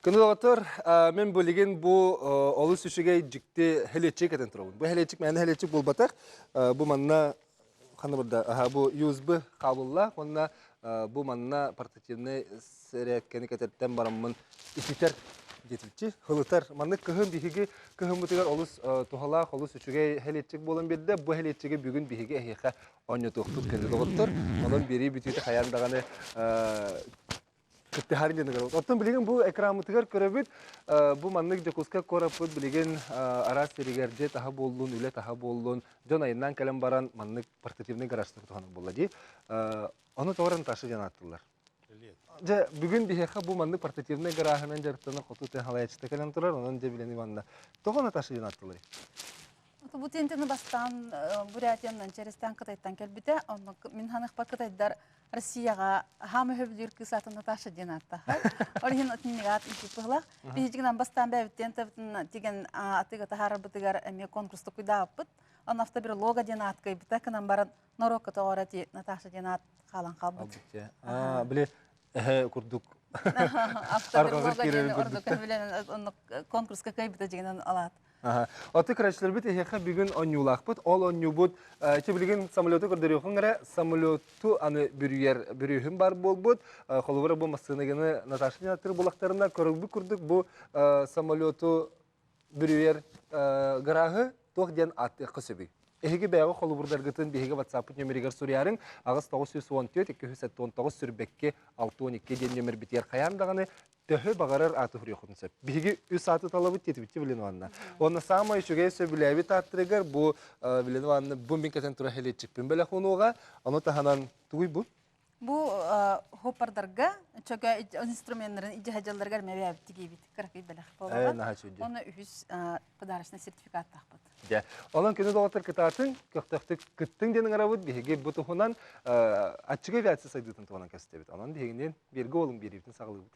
Күнү мен билигин бу олус үчүгэй дьикти хелечик этэн турабын. Бу хелечик мээнэ хелечик буолбатах. Бу манна ханна барда? Бу USB хаалылла уонна бу манна портативный сэрээккэни кэтэртэн бараммын ититэр диэтилчи хылытар. Маннык кыһын биһиги кыһыммытыгар олус туһалаах, олус үчүгэй хелечик буолан биэрдэ. Бу хелечиги бүгүн биһиги эһиэхэ оонньотуохпут күндү доҕоттор. Онон биэрии бүтүүтэ хайаан даҕаны кыттыһарын диэн ыҥырабыт. Оттон билигин бу экраммытыгар көрөбүт, бу маннык Дьокуускай куораппыт билигин араас сиригэр дьиэ таһа буоллун, үлэ таһа буоллун, дьон айаннаан кэлэн баран маннык портативный гаражтар туһанар буолла дии. Ону тоҕо Наташа диэн ааттыыллар. Дьэ, бүгүн биһиэхэ бу маннык портативный гарааһынан дьарыктанар хоту тыа халайааччыта кэлэн турар, онон дьэ билэн Иванна. Тоҕо Наташа диэн ааттыылларый? Бу тиэнтини бастаан Бурятиянан Черестан Кытайтан кэлбитэ. Онно мин ханыхпа кытайдар Россияҕа хаама өһөбүлүүр кыыс атын Наташа диэн ааттаах. Ол иһин отиннигаат илпиппыһылах. Биһигинэн бастаан бэйэбиттэн табытын тиген атыга таһаарарбытыгар эмиэ конкурс токуйдаабыппыт. Онно автоберлога диэн аат кыайбыта кынан баран норуокка тоҕоро ти Наташа диэн аат хаалан хаалбыт. Аа, били эһэ курдук автоберлога диэн ордук билэн конкурска кыайбыта дигинен алаат. Оты көрөөччүлэрбит эһиэхэ бүгүн онньуулаахпыт. Ол онньуубут ити билигин самолету көрдөрүөхүҥ эрэ, самолету аны бүрүйэр бүрүүһүн бар буолбут. Холобура бу массыынаганы Наташа Нятыр булахтарына көрүлбүт курдук бу самолету бүрүйэр гарааһы туох диэн ааттыахха сөбүй? Эһиги бэйэҕэ холобурдаргытын биһиги WhatsApp нөмеригэр суруйарыҥ 8 914 279 сүрбэкки 62 диэн нөмербитигэр хайаан даҕаны төһө баҕарар ааты суруйуоххутун сөп. Биһиги үс ааты талабыт диэтибитти Билин Ивановна. Уонна саамай үчүгэй сөбүлээбит ааттарыгар бу Билин Ивановна бу мин кэтэн тура хелетчикпин бэлэх уонуоҕа. Ону таһынан тугуй бу? Бу хоппардарга чөкө инструменнарын идьэһэ дьалларыгар мэбээбит кыракый бэлэх буолуоҕа. Уонна үһүс подарочный сертификаттаахпыт. Дьэ, онон күнү доҕоттор кытаатын, көхтөөхтүк кыттыҥ диэн ыҥырабыт. Биһиги бу туһунан аччыгый авиация сайдыытын туһунан кэпсэтэбит. Онон биһигинин бииргэ уолуҥ биэриибитин саҕалыыбыт.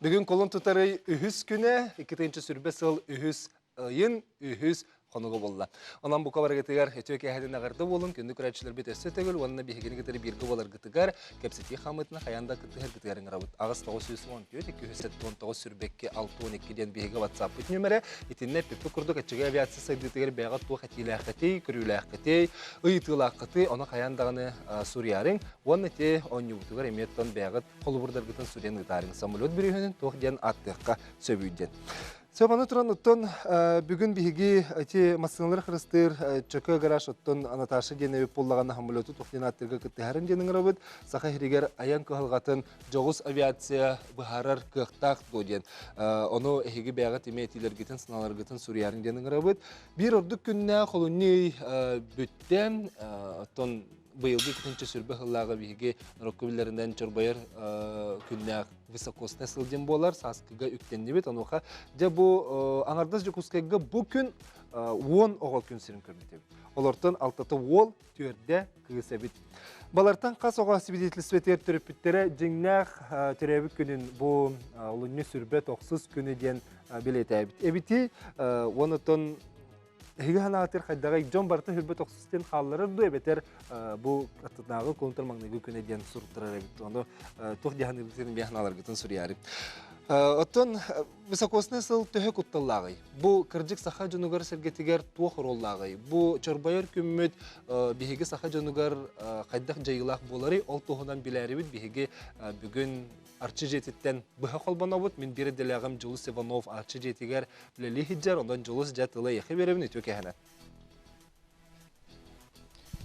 Бүгүн кулун тутарый үһүс күнэ, 2-сүрбэ сыл үһүс ыйын үһүс хонуга буолла. Онон бука барыгытыгар үтүө кээһэтин аҕарда буолун, күндү көрөөччүлэрбит өссө төгүл уонна биһигини кытары бииргэ буоларгытыгар, кэпсэтии хаамыытына хайаан да кыттыһаргытыгар ыҥырабыт. 8 914 279 сүрбэкки 62 диэн биһиги WhatsApp-пыт нүөмэрэ. Итиннэ эппиппит курдук аччыгый авиация сайдыытыгар бэйэҕэ туох этиилээххитий, көрүүлээххитий, ыйытыылааххытый, ону хайаан даҕаны суруйарыҥ. Уонна ити оонньуубутугар эмиэ оттон бэйэҕит холобурдаргытын суруйан ыытаарыҥ. Самолет бүрүөһүнүн туох диэн ааттыахха сөбүй диэн. Сөп аны туран оттон бүгүн биһиги ити массыыналары харыстыыр чөкө гараж оттон Наташа диэн эбит буоллаҕына самолету туох диэн ааттыырга кыттыһарын диэн ыҥырабыт. Саха сиригэр айан кыһалҕатын дьоҕус авиация быһаарар кыахтаах дуо диэн. Ону эһиги бэйэҕит эмиэ этиилэргитин, санааларгытын суруйарын диэн ыҥырабыт. Биир ордук күннээх олунньу ый бүттэ. Оттон быйылгы иккитинчи сүрбэ сыллааҕы биһиги норуокка биллэринэн чорбойор күннээх высокосный сыл диэн буолар сааскыга үктэннибит онуоха дьэ бу аҥардас Дьокуускайга бу күн 10 оҕо күн сирин көрбүт эбит олортон алтата уол түөрдэ кыыс эбит балартан хас оҕо свидетельствотыгар төрөппүттэрэ дьиҥнээх төрөөбүт күнүн бу олунньу сүрбэ тохсус күнү диэн билиэтээбит эбити уонутун Эһиги санаатыр хайдаҕый дьон барыта хүрбэт охсус диэн хаалларар дуу эбэтэр бу аттынааҕы контр маҥнайгы күнэ диэн суруттарар эбит ону туох дии саныыргытын биэ санааларгытын суруйаары оттон высокосный сыл төһө кутталлааҕый бу кырдьык саха дьонугар сэргэтигэр туох оруоллааҕый бу чорбойор күммүт биһиги саха дьонугар хайдах дьайыылаах буоларый ол туһунан билээрибит биһиги бүгүн Арчы дьиэтиттэн быһа холбонобут. Мин биир идэлээҕим Дьулус Иванов Арчы дьиэтигэр үлэлии сылдьар. Онон Дьулус дьэ тыла эйиэхэ биэрэбин үтүө кэһэнэ.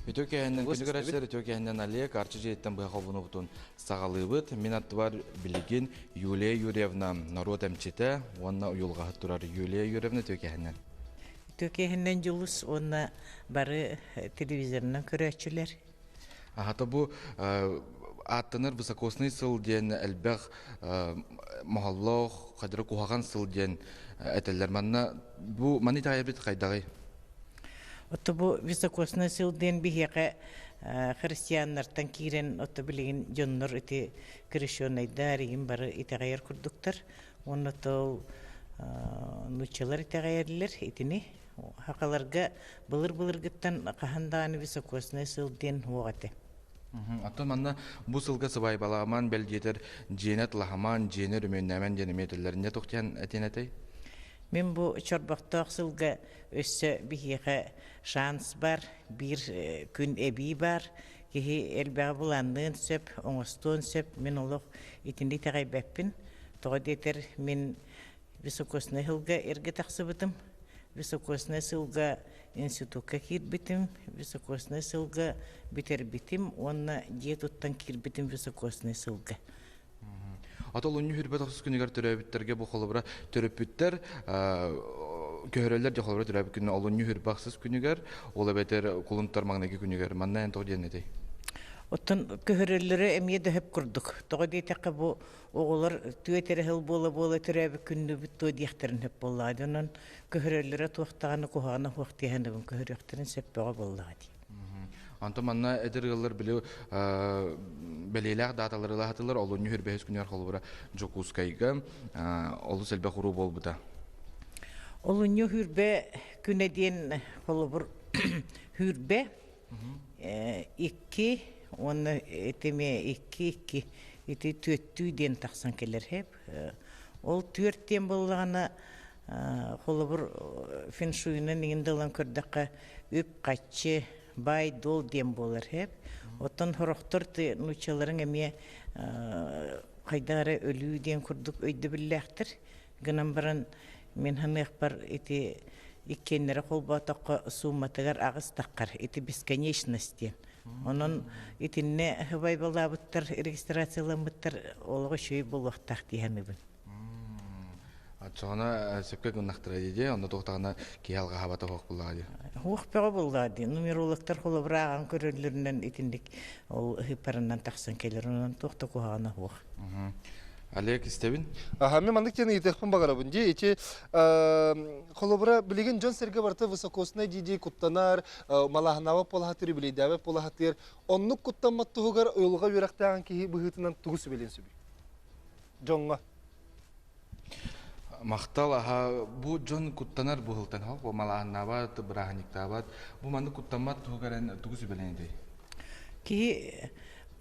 Үтүө кэһэннэн күнү көрөөччүлэр, үтүө кэһэннэн Олег Арчы дьиэтиттэн быһа холбонобутун саҕалыыбыт. Мин аттыбар билигин Юлия Юрьевна норуот эмчитэ уонна уйулҕаһыт турар Юлия Юрьевна үтүө кэһэннэн. Үтүө кэһэннэн Дьулус уонна бары телевизорынан көрөөччүлэр. Аһата бу ааттанар высокосный сыл диэн элбэх моһоллоох, хадыры куһаҕан сыл диэн этэллэр. Манна бу маны итэҕэйэрбит хайдаҕый? Отто бу високосный сыл диэн биһиэхэ христианнартан киирэн отто билигин дьоннор ити крещенайдар игин бары итэҕэйэр курдуктар. Уонна то нууччалар итэҕэйэллэр итини. Хахаларга былыр-былыргыттан хаһан даҕаны високосный сыл диэн суох этэ. Оттон манна бу сылга сыбаайбалааман, бэл диэтэр, дьиэни атылаһаман, дьиэни өрөмүөннээмэн диэн эмиэ этэллэр. Не туох диэн этиэн этэй? Мин бу чорбохтоох сылга өссө биһиэхэ шанс бар, биир күн эбии бар. Киһи элбэҕи былаанныан сөп, оҥостуон сөп. Мин олох итинник итэҕэйбэппин. Тоҕо диэтэр, мин високоснай сылга эргэ тахсыбытым. Високоснай сылга институкка киирбитим, високоснай сылга бүтэрбитим уонна дьиэ туттан киирбитим високоснай сылга. Ата олунньу хүрбэ тохсус күнүгэр төрөөбүттэргэ бу холобура төрөппүттэр көһөрөллөр дьэ холобура төрөөбүт күнү олунньу хүрбэ ахсыс күнүгэр, ол эбэтэр кулун тутар маҥнайгы күнүгэр манна эн тоҕо диэн этэй? Оттон көһөрөллөрө эмиэ да сөп курдук. Тоҕо диэтэххэ бу оҕолор түөрт эрэ сыл буола-буола төрөөбүт күннүбүт дуо диэхтэрин сөп буоллаҕа дии. Онон көһөрөллөрө туох даҕаны куһаҕана суох диэһэнэбин көһөрүөхтэрин сөп бөҕө буоллаҕа дии. Онтон манна эдэр ыаллар били бэлиэлээх дааталары ылаһатылар олунньу хүрбэһис күнүгэр холобура Дьокуускайга олус элбэх уруу буолбута. Олунньу хүрбэ күнэ диэн холобур хүрбэ икки уонна этими икки икки ити түөттүү диэн тахсан кэлэр хэп. Ол түөрт диэн буоллаҕына холобур феншуйунан иҥин да ылан көрдөххө үп-хаччы баай-дуол диэн буолар хэп. Оттон сорохтор нууччаларыҥ эмиэ хайдах эрэ өлүү диэн курдук өйдөбүллээхтэр. Гынан баран мин саныахпар ити иккиэннэрэ холбоотоххо сууматыгар аҕыс таххар ити бесконечность диэн. Онон итиннэ хыбайбалаабыттар, регистрацияламмыттар олоҕо үчүгэй буолуохтаах дии саныыбын. Оччоҕуна сөпкө гыннахтара дии, онно туохтаҕына киһи алҕаһаабата суох буоллаҕа дии. Суох бөҕө буоллаҕа дии. Нумерологтар холобура ааҕан көрөллөрүнэн итинник ол ыһыппарынан тахсан кэлэр, онон туох да куһаҕана суох. Олег истэбин. Аха, мен маннык диэн ыйытыахпын баҕарабын дии. Ити холобура билигин дьон-сэргэ барыта высокосный дии-дии куттанар, малааһынаабат буолаһатыыр, үбүлэйдээбэт буолаһатыыр. Оннук куттаммат туһугар уйулҕа үөрэхтээҕин киһи быһыытынан тугу сүбэлиэн сөбүй? Дьоҥҥо. Махтал, аха, бу дьон куттанар быһылтан, бу малааһыннаабат, бырааһынньыктаабат. Бу маннык куттаммат туһугар эн тугу сүбэлиэн этэй? Киһи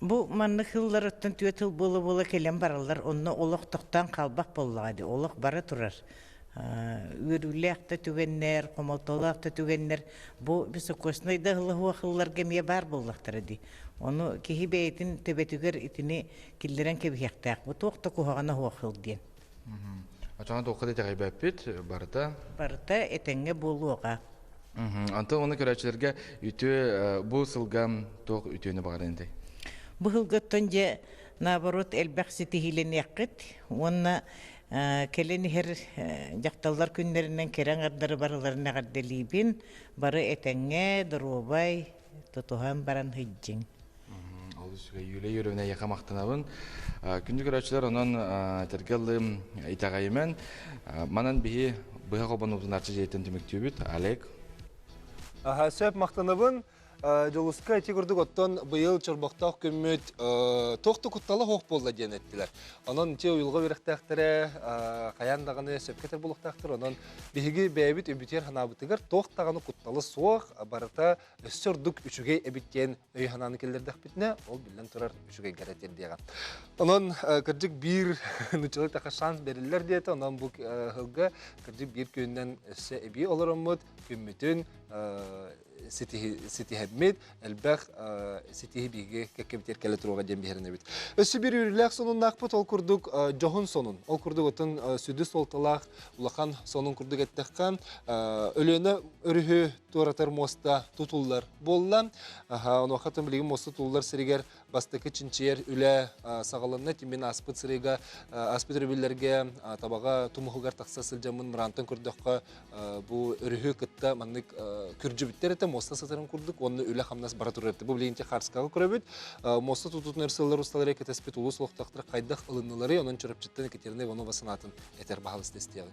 бу маннык сылларыттан түөрт сыл буола-буола кэлэн бараллар, онно олох тохтоон хаалбат буоллаҕа дии, олох бара турар. Үөрүүлээх да түгэннэр, хомолтолоох да түгэннэр бу високоснай да ыһыллаһуох ылларга эмиэ баар буоллахтара дии. Ону киһи бэйэтин төбөтүгэр итини киллэрэн кэбиһиэхтээх. Бу туох да куһаҕана суох сыл диэн. Очоҕо туохха да итэҕэйбэппит барыта. Барыта этэҥҥэ буолуоҕа. Онтон уонна көрөөччүлэргэ үтүө бу сылга туох үтүөнү баҕарыан этэй? Бу сылгаттан дьэ наоборот элбэх ситиһиилэниэххит уонна кэлэн иһэр дьахталлар күннэринэн кэрэ аҥардары барыларын эҕэрдэлиибин. Бары этэҥҥэ, доруобай, тутуһан баран сылдьыҥ. Олус үчүгэй Юлия Юрьевна эйиэхэ махтанабын. Күндү көрөөччүлэр, онон этэргэ ыллым итэҕэйимэн. Манан биһи быһа хобонуутунарчы дьиэтин түмүктүүбүт. Олег. Аха, сөп махтанабын. Дьулуска ити курдук оттон быйыл чорбохтоох күммүт туох да куттала суох буолла диэн эттилэр. Онон ити уйулҕа үөрэхтээхтэрэ хайаан даҕаны сөпкө этэр буолуохтаахтар. Онон биһиги бэйэбит үбүтүөр санаабытыгар туох даҕаны куттала суох, барыта өссө ордук үчүгэй эбит диэн өй-санааны киллэрдэхпитинэ, ол биллэн турар үчүгэйгэ эрэ тиэрдиэҕэ. Онон кырдьык биир нуччалыы таха шанс бериллэр диэтэ, онон бу сылга кырдьык биир күнүнэн өссө эбии олороммут, күммүтүн ситиһэммит, элбэх ситиһи биһиги кэккэбитигэр кэлэ туруоҕа диэн биһирэнэбит. Өссө биир үөрүүлээх сонуннаахпыт, ол курдук дьоһун сонун, ол курдук отон сүдү суолталаах улахан сонун курдук эттэххэ, Өлүөнэ өрүһү туоратар муоста тутуллар буолла. Онуоха билигин муоста тутуллар сиригэр бастакы чинчийэр үлэ саҕаланна. Мин ааспыт сырыыга, ааспыт өрөбүллэргэ табаҕа тумуһугар тахса сылдьаммын мыраантан көрдөххө бу өрүһү кытта маннык күрдьүбүттэр этэ, муоста сытарын курдук уонна үлэ-хамнас бара турар этэ. Бу билигин Харскаҕа көрөбүт. Муоста тутуутун өр сыллар усталара кэтэспит улуус олохтоохторо хайдах ылынныларый, онон Чурапчыттан Екатерина Иванова санаатын этэр баһалыста истиэҕиҥ.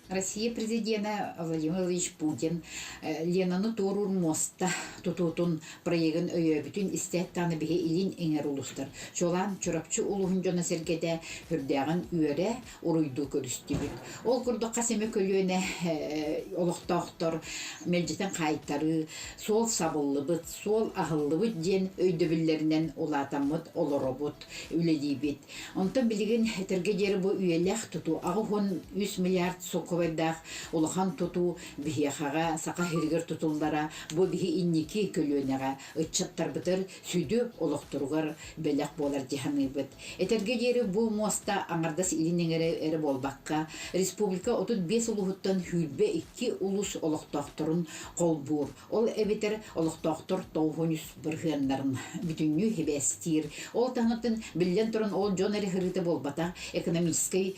Россия президенэ Владимир Владимирович Путин Ленаны туоруур муоста тутуутун проегын өйөөбүтүн истээт даҕаны биһи илин эҥэр улуустар, чуолаан Чурапчы улууһун дьоно-сэргэтэ сүрдээҕин үөрэ, уруйдуу көрүстүбүт. Ол курдук хас эмэ көлүөнэ олохтоохтор мэлдьитин хаайтарыы, суол сабыллыбыт, суол аһыллыбыт диэн өйдөбүллэринэн улаатаммыт олоробут, үлэлиибит. Онтон билигин этэргэ диэри бу үйэлээх тутуу 83 миллиард солкуобайдаах улахан тутуу биһиэхэҕэ Саха сиригэр тутуллара бу биһи инники көлүөнэҕэ ыччаттарбытыгар сүдү олохторугар бэлэх буолар дии саныыбыт. Этэргэ диэри бу муоста аҥардас илин эҥэрэ эрэ буолбакка, республика 35 улууһуттан 22 улуус олохтоохторун холбуур. Ол эбэтэр олохтоохтор 93 бырыһыаннарын бүтүннүү сибээстиир. Ол таһынан биллэн туран ол дьон эрэ сырыыта буолбатах, экономическай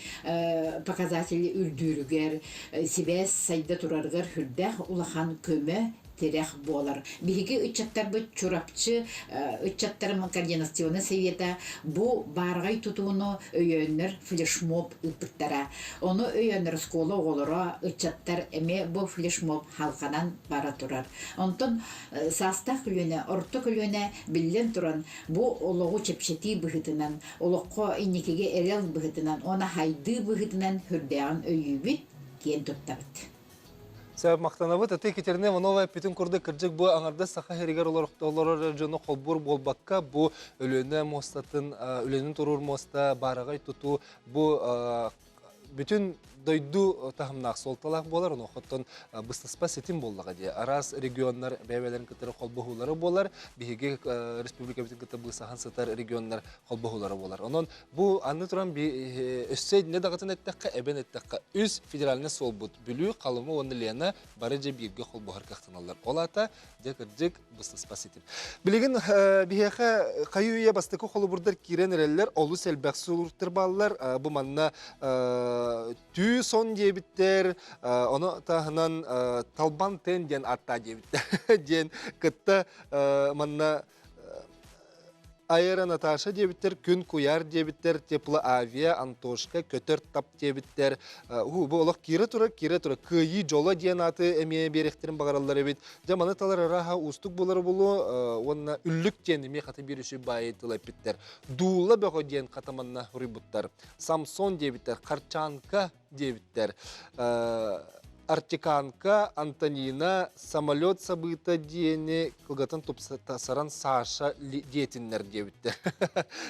показатели үрдүүрүгэр, сибээс сайда турарыгар сүрдээх улахан көмө тирэх буолар. Биһиги ыччаттарбыт Чурапчы ыччаттарын координационнай совета бу баарҕай тутууну өйөөннөр флешмоб ыыппыттара. Ону өйөөннөр оскуола оҕолоро, ыччаттар эмиэ бу флешмоб халҕанан бара турар. Онтон саастаах көлүөнэ, орто көлүөнэ биллэн туран бу олоҕу чэпчэтии быһыытынан, олоххо инникигэ эрэл быһыытынан уонна хайдыы быһыытынан сүрдээҕин өйүүбүт, киэн туттабыт. Сөп, махтанабыт. Аты Екатерина Иванова эппитин курдук, кырдьык бу аҥардас Саха сиригэр олорор дьону холбуур буолбакка, бу Өлүөнэ муостатын, Өлүөнэ туруор муоста, баараҕай тутуу бу бүтүн дойду таһымнаах суолталаах буолар, онуохаттан быстыспат ситим буоллаҕа дии. Араас регионнар бэйэ-бэйэлэрин кытары холбоһуулара буолар, биһиги республикабытын кытта быысаһан сытар регионнар холбоһуулара буолар. Онон бу аны туран өссө иннэ даҕатын эттэххэ, эбэн эттэххэ, үс федеральнай суолбут Бүлүү, Халыма уонна Лена бары дьэ бииргэ холбоһор кыахтаналлар. Ол аата, дьэ кырдьык, быстыспат ситим. Билигин биһиэхэ хайы-үйэ бастакы холобурдар киирэн эрэллэр, олус элбэх сулууртар бааллар. Бу манна түү сон диэбиттэр, ону таһынан талбан тен диэн ааттаа диэбиттэр диэн кытта манна Аэро Наташа диэбиттэр, Күн Куйаар диэбиттэр, Теплоавиа, Антошка, Көтөр Тап диэбиттэр. Уу, бу олох киирэ турар, киирэ турар. Кыайыы дьоло диэн ааты эмиэ биэриэхтэрин баҕараллар эбит. Дьэ, маны талар арааһа уустук буолара буолуо уонна Үллүк диэн эмиэ хата биир үчүгэй баайы тыл эппиттэр. Дуула бөҕө диэн хата манна суруйбуттар. Самсон диэбиттэр, Харчанка диэбиттэр. Артиканка, Антонина, самолет сабыыта диэни кылгатан тупсаран Саша диэтиннэр диэбиттэр.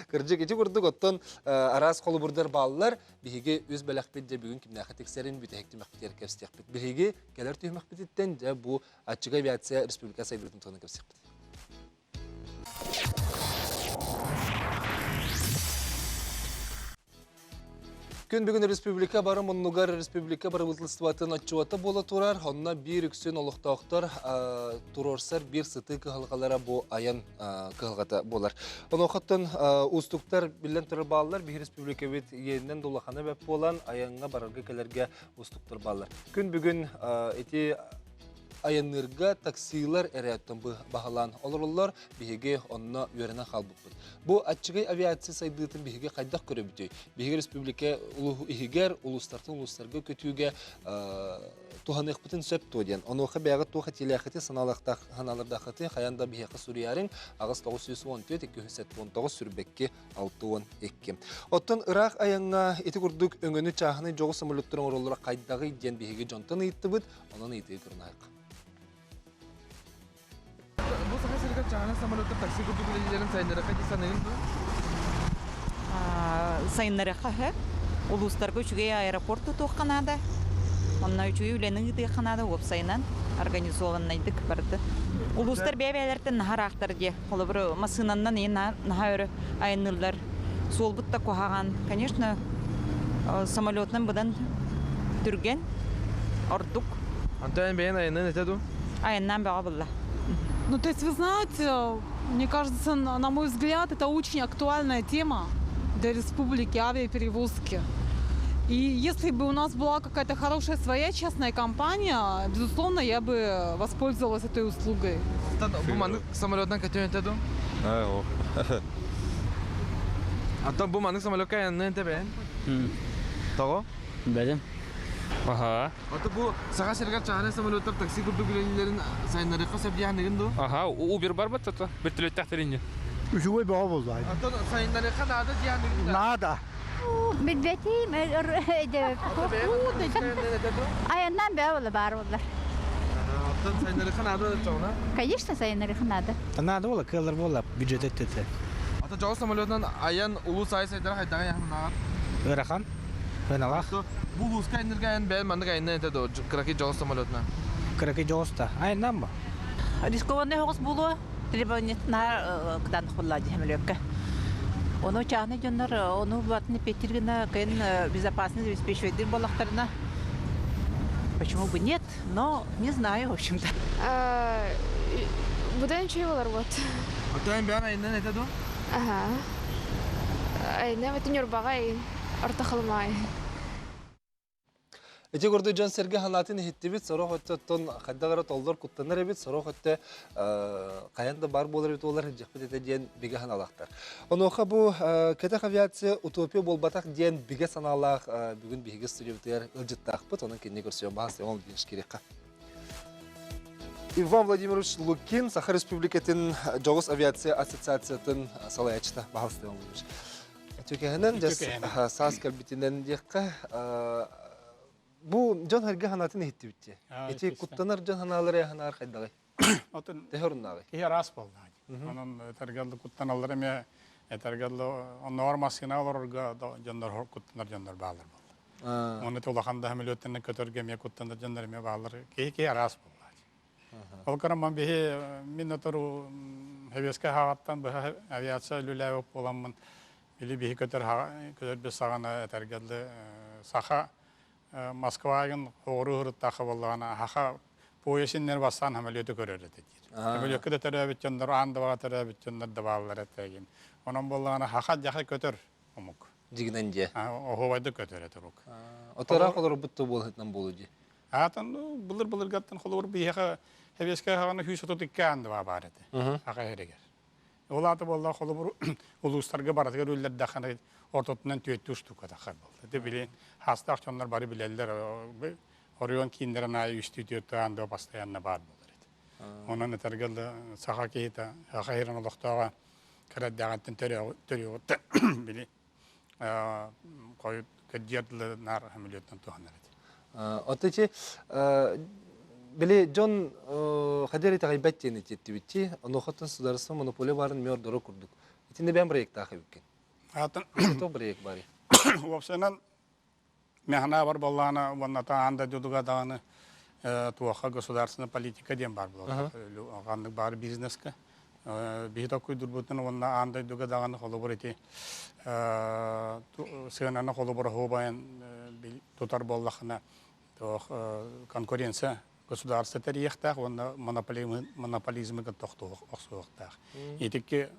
Кырдьык ити курдук оттон араас холобурдар бааллар. Биһиги үс бэлэхпит дьэ бүгүн кимнээхэ тиксэрин бүтэһик түмэхпитигэр кэпсиэхпит. Биһиги кэлэр түһүмэхпититтэн дьэ бу аччыгы авиация республика сайдыытын туһунан кэпсиэхпит. Күн бүгүн республика бары муннугар республика бырабыыталыстыбатын отчуота буола турар. Онно биир үксүн олохтоохтор туруорсар биир сытыы кыһалҕалара бу айан кыһалҕата буолар. Онуохаттан уустуктар биллэн турар бааллар. Биһи республикабыт иэнинэн да улахана бэп буолан айаҥҥа барарга кэлэргэ уустуктар бааллар. Күн бүгүн ити айанныырга таксилар эрээттэн баһылаан олороллор, биһиги онно үөрэнэн хаалбыппыт. Бу аччыгый авиация сайдыытын биһиги хайдах көрөбүтүй? Биһиги республика иһигэр улуустартан улуустарга көтүүгэ туһаныахпытын сөп дуо диэн. Онуоха бэйэҕит туох этиилээххитий, санаалардааххытый хайаан да биһиэхэ суруйаарыҥ 8 914 279 сүрбэкки 62. Оттон ыраах айаҥҥа ити курдук өҥөнү чааһынай дьоҕус самолеттар оҥороллоро хайдаҕый диэн биһиги дьонтон ыйыттыбыт. Онон ыйытыы көрүнайык. Бу Саха сиригэр чааһынай самолеттар такси курдук үлэлииллэрин сайыннарыахха дии саныыгын дуо? Сайыннарыахха сөп. Улуустарга үчүгэй аэропорт тутуохха наада. Онно үчүгэй үлэни ыытыахха наада уопсайынан, организованнайдык барыта. Улуустар бэйэ-бэйэлэриттэн наһаа ыраахтар диэ. Холобур, массыынаннан ийэ наһаа өрө айанныыллар. Суолбут да куһаҕан. Конечно, самолетунан быдан түргэн, ордук. Антон бэйэн айанныан этэ дуу? Айаннаан бөҕө булла. Ну, то есть, вы знаете, мне кажется, на мой взгляд, это очень актуальная тема для республики авиаперевозки. И если бы у нас была какая-то хорошая своя частная компания, безусловно, я бы воспользовалась этой услугой. Бу маннык самолетынан көтүөн этэ дуу? Антон бу маннык самолекка айанныан этэ бэйэн? Тоҕо? Бэлэм. Аха. Ото бу Саха сиригэр чааһынай самолеттар такси курдук үлэлииллэрин сайыннарыахха сөп диэхнигин дуу? Аха, Uber бар баттата. Бөртөлөттөхтөрүнньэ. Үчүгэй бөҕө буолла. Оттон сайыннарыахха наада диэхнигин да? Наада. Билбэтим, Айаннан бээ буолла баар буоллар. Оттон сайыннарыахха наада чоҕуна? Конечно, сайыннарыахха наада. Наада буолла, кыаллар буолла бюджет өттүтэ. Ата дьоҕус самолетунан айан улуус аайы сайдара хайдаҕа яһынааҕар? Ыарахан, ыаналаах. Бу улууска айаннырга айан бэйэн маннык айаннан этэ дуо кыракый дьоҕус самолетунан? Кыракый дьоҕус да. Айаннан ба? Рискованный оҕус буолуо. Требованиятына кытаанах буолла дьэмөлүөккэ. Ону чааһынай дьоннор ону батын эппиэттиир гына кыйын безопасность обеспечивайдыыр буоллахтарына почему бы нет, но не знаю, в общем-то. Будан үчүгэй болар вот. Оттон бэйэн айаннан этэ дуо? Аха. Айна бит Ньурбаҕа Орто Халымаай. Ити курдук дьон-сэргэ санаатын иһиттибит, сорох өттөттөн хайдах эрэ толлор куттанар эбит, сорох өттө хайан да бар буолар эбит буолар дьахпыт этэ диэн бигэ санаалаахтар. Онуоха бу кэтэх авиация утопия буолбатах диэн бигэ санаалаах бүгүн биһиги студиябытыгар ыалдьыттаахпыт, онон кинини көрсүөн баҕас Иван Владимирович кириэххэ. Иван Владимирович Лукин, Саха Республикатын Дьоҕус авиация ассоциациятын салайааччыта. Баһалыста Иван Владимирович. Түкэһинэн дьэ саас кэлбитинэн диэххэ бу дьон сэргэ санаатын иһиттибит дии. Ити куттанар дьон санаалара санаар хайдаҕый? Отun Төһө оруннааҕый? Киһи араас буоллаҕа. Онон этэргэлли куттаналлар эмиэ этэргэлли оннооҕор массыына олорорго дьоннор куттанар дьоннор бааллар буолла. Оны улахан да самолеттан көтөргө эмиэ куттанар дьоннор эмиэ бааллар. Киһи киһи араас буоллаҕа. Ол гынан биһи мин отору Хэбиэскэ хаҕаттан быһа авиация үлэлээбит буоламмын били биһи көтөр көтөрбүт саҕана этэргэ дылы саха Москвагын оҕуру ыһырыттаахха буоллаҕына хаха поясиннэр бастаан самолету көрөр этэ диир. Самолекка да төрөөбүт дьоннор аан дабаҕа төрөөбүт дьоннор да бааллар этэ диин. Онон буоллаҕына хаха дьаха көтөр омук. Дьигинэн дьиэ. Оһуобайдык көтөр этэ рук. Отораах олорбут да буолһытынан буолу дии. Аатын былыр-былыргаттан холобур биһиэхэ Хэбиэскэ хаҕана 132 аандыба баар этэ. Аха иһэригэр. Ол аата буолла холобур улуустарга барытыгар үллэрдэххинэ ортотунан түөттүү штука тахар буолла. Ити били хаастаах дьоннор бары билэллэр оройуон кииннэрин аайы үстүү түөртүү аандыба постоянно баар буолар этэ. Онон этэргэ да саха киһитэ саха иһирин олохтооҕо кыра эрдэҕиттэн төрүөҕүттэн били хойут кырдьыар дылы наар самолеттан туһанар этэ. Оттон ити били дьон хадер итэҕэйбэт диэн итиэттибитти, онуохаттан сударство монополия баарын мөр дорог курдук. Итиннэ бэйэм проектаах эбиккин. Атын То проект бары. Уопсайынан Механа бар буоллаҕына уонна аан дойдуга даҕаны туохха государственная политика диэн баар буолар. Ханнык баар бизнеска. Биһи токкуйдурбутун уонна аан дойдуга даҕаны холобур ити сыананы холобур оһуобайан тутар буоллахына туох конкуренция государство тэрийиэхтээх уонна монополизмы кытта охсуохтаах. Итикки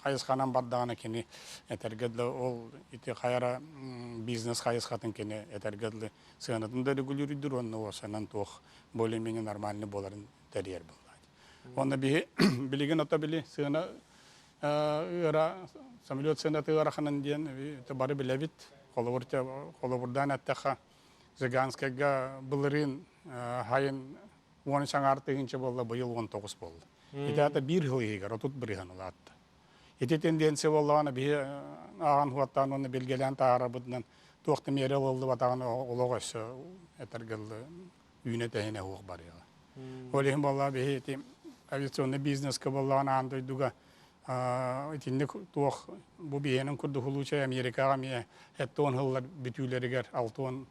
хайысханан бардаҕына кини этэргэ дылы ол ити хайара бизнес хайысхатын кини этэргэ дылы сыанатын да регулируйдур уонна уосанан туох более-менее нормальный буоларын тэрийэр буоллаат. Уонна биһи билигин ото били сыана ыара самолет сыаната ыараханын диэн бары билэбит. Холобур холобурдаан эттэххэ Жиганскайга былырыын хайын уон саҥаар тыһыынча буолла, быйыл 19 буолла. Ити аата биир сыл иһигэр 30 бырыһан улаатта. Ити тенденция буоллаҕына биһи ааҕан хуаттаан уонна билгэлээн таһаарарбытынан туох да миэрэ ылыллыбатаҕын олох өссө этэргэ дылы үүнэ тэһинэ суох барыаҕа. Ол иһин буоллаҕа биһи ити авиационный бизнеска буоллаҕына аан дойдуга итинник туох бу биһиэнин курдук случай Америкаҕа эмиэ 70 сыллар бүтүүлэригэр 60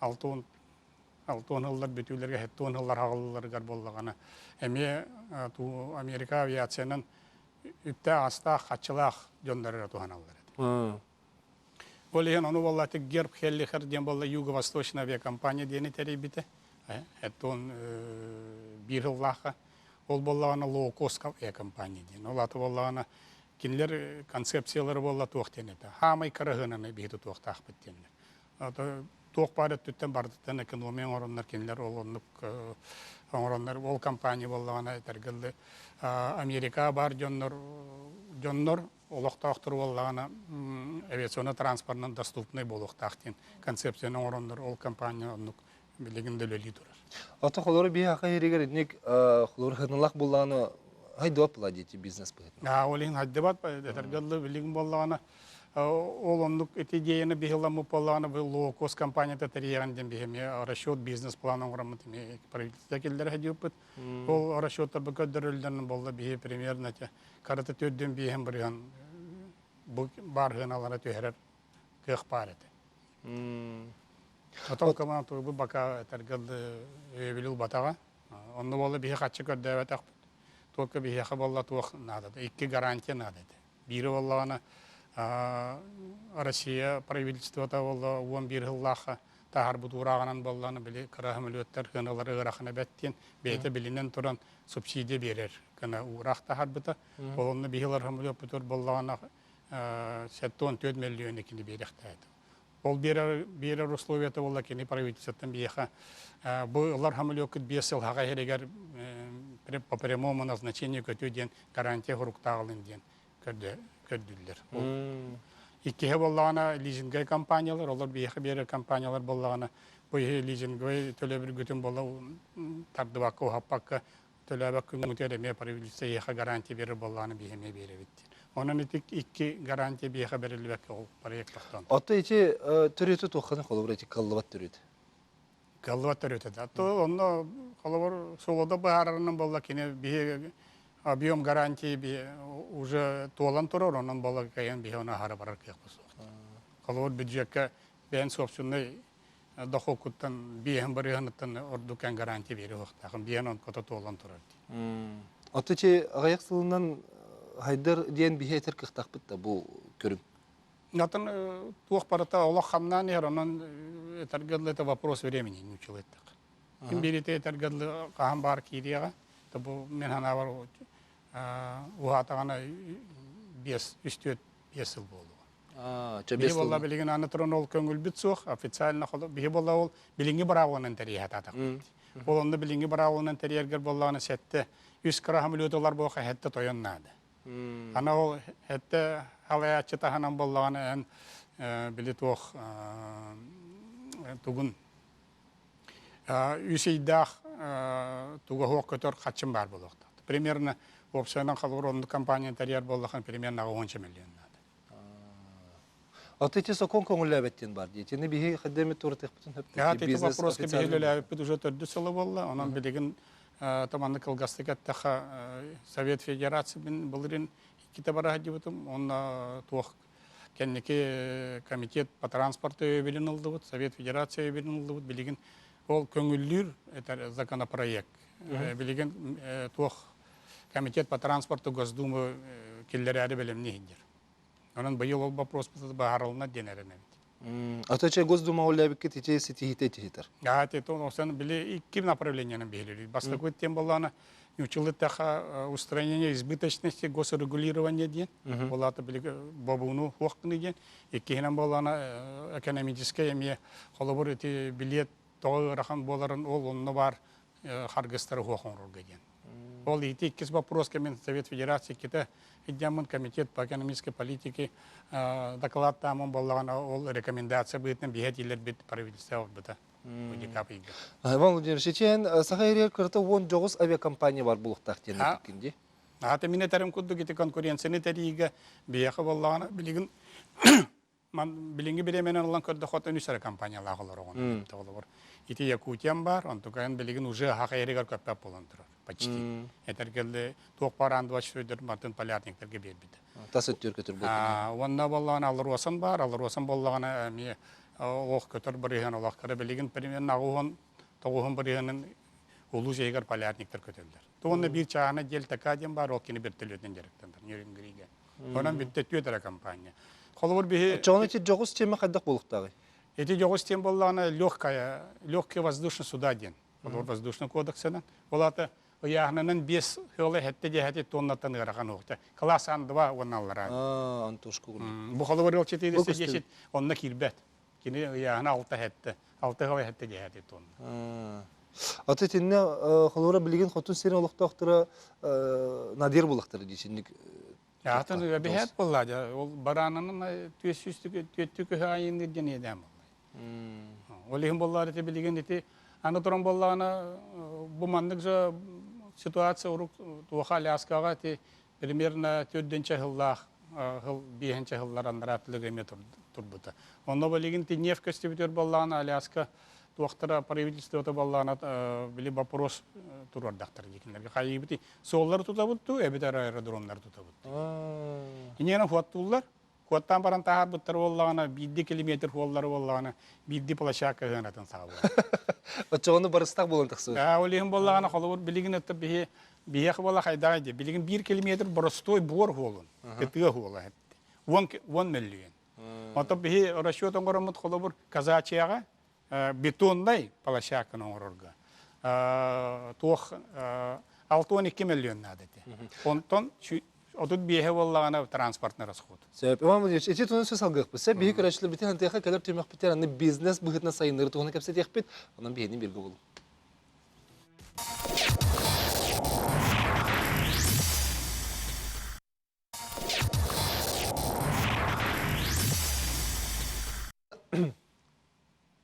60 60 сыллар бүтүүлэригэр 70 сыллар хаҕылларыгар буоллаҕына эмиэ Америка авиациянан үптээх-астаах, хаччылаах дьоннор эрэ туһаналлар этэ. Ол иһин ону буолла Герб Хеллихер диэн буолла Юго-Восточная авиакомпания диэни тэрийбитэ. Эттон биир сыллаахха Ол буоллаҕына лоукост авиакомпания диэн. Ол аты буоллаҕына кинилэр концепциялара буолла туох диэн этэ. Хаамай кыраһыынаны биһи тутуохтаахпыт диэннэр. Туох баар өттүттэн барытыттан экономия оҥороннор кинилэр ол оннук оҥороннор ол компания буоллаҕына этэргэ дылы Америка баар дьоннор дьоннор. олохтоохтор буоллаҕына авиационнай транспорынан доступный буолуохтаах диэн концепцияны оҥороннор ол компания оннук билигин да үлэлии турар. Ото холору биһи аха иһиригэр инник холору хыналах буллаҕына хайдыбат була диэти бизнес быһыытынан. Аа ол иһин хайдыбат этэргэ дылы билигин буоллаҕына ол оннук ити идеяны биһиламмыт буоллаҕына бу лоукост компанията тэрийэҕин диэн биһи эмиэ расчет бизнес план оҥороммут эмиэ правительство киллэрэ сылдьыбыппыт. Ол расчеттарбы көрдөрөллөрүн буолла биһи примерно карата төрдүн биэһин бырыһан бу баар сыаналара түһэрэр кыах баар этэ. Отон команда турбут бака этэргэ өйөбүл ылбатаҕа. Онно буолла биһи хаччы көрдөөбөтөхпүт. Туокка биһиэхэ буолла туох наада. Икки гарантия наада этэ. Биири буоллаҕына Россия правительствота буолла 11 сыллаахха таһаарбыт уурааҕынан буоллаҕына били кыра самолеттар сыаналара ыарахана бэт диэн бэйэтэ билинэн туран субсидия биэрэр гына уураах таһаарбыта. Ол онно биһи ылар самолеппутугар буоллаҕына 74 миллион кини биэриэхтээх Ол биэрэр, биэрэр условията буолла кини правительствоттан биһиэхэ бу ылар самолеккут биэс сыл хаҕа иһэригэр по прямому назначению көтүү диэн гарантия хуруктааҕылын диэн көрдүүллэр. Иккиһэ буоллаҕына лизинговай компаниялар, олор биһиэхэ биэрэр компаниялар буоллаҕына бу иһи лизинговай төлөбүргүтүн буолла тардыбакка, уһаппакка төлөөбөт күҥҥүтүгэр эмиэ правительство эйиэхэ гарантия биэрэр буоллаҕына биһи эмиэ биэрэбит диэн. Онон ити икки гарантия биһиэхэ бэриллибэккэ ол проект тохтоон. Оттон ити төрүөтү туохханы холобур ити кыллыбат төрүөт? Кыллыбат төрүөтэ да. То онно холобур солода быһаарарынан буолла кини биһи объем гарантии би уже туолан турар, онон буолла кайан биһи оны аһара барар кыахпыт суох. Холобур бюджекка бэйэн собственный дохуоккуттан биэһин барыһыныттан ордук эн гарантия биэри уохтаахын биэһин онкото туолан турар дии. Ото чи аҕыйах сылынан хайдар диэн биһи этэр кыахтаахпыт да бу көрүҥ. Атын туох барыта олох хамнаан иһэр онон этэргэ дылы это вопрос времени нучил эттэх. Ким биэрите этэргэ дылы хаһан баар киириэҕэ то бу мен санаабар уһаатаҕына биэс үс түөрт биэс сыл буолуо. Биһи буолла билигин аны туран ол көҥүлбүт суох, официально биһи буолла ол билиҥҥи быраабыланан тэрийэ сатаатахпыт. Ол онно билиҥҥи быраабыланан тэрийэргэр буоллаҕына сэттэ үс кыра самолетулар буолха сэттэ тойон наада. Аны ол сэттэ халайааччы таһынан буоллаҕына эн били туох тугун үс ыйдаах туга суох көтөр хаччым баар буолуохтаах. Примерно уопсайынан холобур оннук компания тэрийэр буоллахына примерно 10 миллион наада. Аты ити сокуон көҥүллээбэт диэн бар дии. Итини биһи хаддемит туратыахпытын хөп. Ити вопроска биһи үлэлээбиппит уже төрдүс сыла буолла. Онон билигин таманны кылгастык эттэхэ Совет Федерации мин былырын иккитэ бара сылдьыбытым. Онно туох кэнники комитет по транспорту өйөбүлүн ылдыбыт, Совет Федерация өйөбүлүн ылдыбыт. Билигин ол көҥүллүүр это законопроект. Билигин туох комитет по транспорту Госдумы киллэрээри бэлэмни иһиндир. Онон быйыл ол вопрос быһаарылына диэн эрэнэбит. Ата Госдума үлээбиккит ити ситиһиитэ итиһитэр. Аа, то осан били икки направлениянан биһилер. Бастакы тем боллана училыттаха устранение избыточности госрегулирования диэн. Болата били бобууну хуохкыны диэн. Иккиһинэн боллана экономическай эмиэ холобур ити билет тоҕо ыарахан буоларын ол онно бар харгыстары хуох оҥорорго диэн. Ол ити иккис вопроска мен Совет Федерации иккитэ иддяммын комитет по экономической политике докладтаамын боллаҕына ол рекомендация быһыытынан биһэ этиилэрбит правительство ылбыта. Иван Владимирович, ичээн Саха эригэр кырата уон дьоҕус авиакомпания бар булуохтаах диэн эппиккин дии. Аата мин этэрим курдук ити конкуренцияны тэрийиигэ биһиэхэ буоллаҕына билигин Ман билиҥҥи бириэмэнэн ылан көрдөххө үс эрэ компаниялаах олороҕун. Олобор ити Якутиям бар, онтукайын билигин уже аһах эригэр көппөт буолан турар. Почти. Этэргэлли туох бар андыбач сөйдөр мартын полярниктарга биэрбит. Тас өттүөр көтөр буолтун. Уонна боллаҕына Алросан бар, Алросан боллаҕына эмиэ олох көтөр барыһан олох кыра билигин примерно аҕыһын тоҕуһун барыһанын улуус иһигэр полярниктар көтөллөр. Туонна биир чааһына Дельта диэн бар, ол кини вертолетынан дьарыктанар Нерюнгригэ. Онон бүттэ түөрт эрэ компания. Холобур биһи... Оччоҕуна ити дьоҕус тиэмэ хайдах буолуохтааҕый? Ити дьоҕус тиэм буоллаҕына легкая, легкий воздушный суда диэн. Холобур воздушный кодексынан. Ол аата ыйааһынынан биэс сыала хэттэ диэхэти тоннаттан ыарахан уохта. Класс Ан-2 уонна аллараа. Аа, Антошка курдук. Бу холобур ылчытыы десет онно киирбэт. Кини ыйааһына алта хэттэ, алта сыала хэттэ диэхэти тонна. Аты итиннэ холобура билигин хотун сирин олохтоохторо надир булахтара дии синник. Атын эбиһээт буолла дьэ ол бараананан түөттүү көһө айынныыр диэн иэдээн буолла. Ол иһин буоллар ити билигин ити аны туран буоллаҕына бу маннык же ситуация урук туоха Аляскаҕа ити примерно төрдүнчэ сыллаах сыл биэһинчэ сыллар анараа өттүлэргэ эмиэ турбута. Онно билигин ити нефть көстүбүтүгэр буоллаҕына Аляска туохтара правительствота буоллаҕына били вопрос туруордахтар дии хайыыбыт суоллары тутабыт дуу эбэтэр аэродромнары тутабыт Инньэ хуоттууллар Куоттаан баран таһаарбыттар буоллаҕына, биирдии километр хуоллары буоллаҕына, биирдии площадка ыһыанатын саҕалыыр. Оччоҕуну барыстаах буолан тахсыбыт. Аа, ол иһин буоллаҕына, холобур, билигин это биһи биһиэхэ буола хайдаҕай дии. Билигин биир километр боростуой буор хуолун, тыа хуола 10 мөллүйэн. Оттон биһи расчет оҥороммут холобур Казачьяҕа бетоннай площадканы оҥорорго туох 62 миллион наада этэ. Онтон 35 буоллаҕына транспортный расход. Сөп. Иван Владимирович, ити туһунан сөз алгыахпыт. Сөп, биһи көрөөччүлэрбитин антыаха кэлэр түмэхпитигэр аны бизнес быһыытынан сайыннары туһунан кэпсэтиэхпит. Онон биһини бииргэ булуҥ.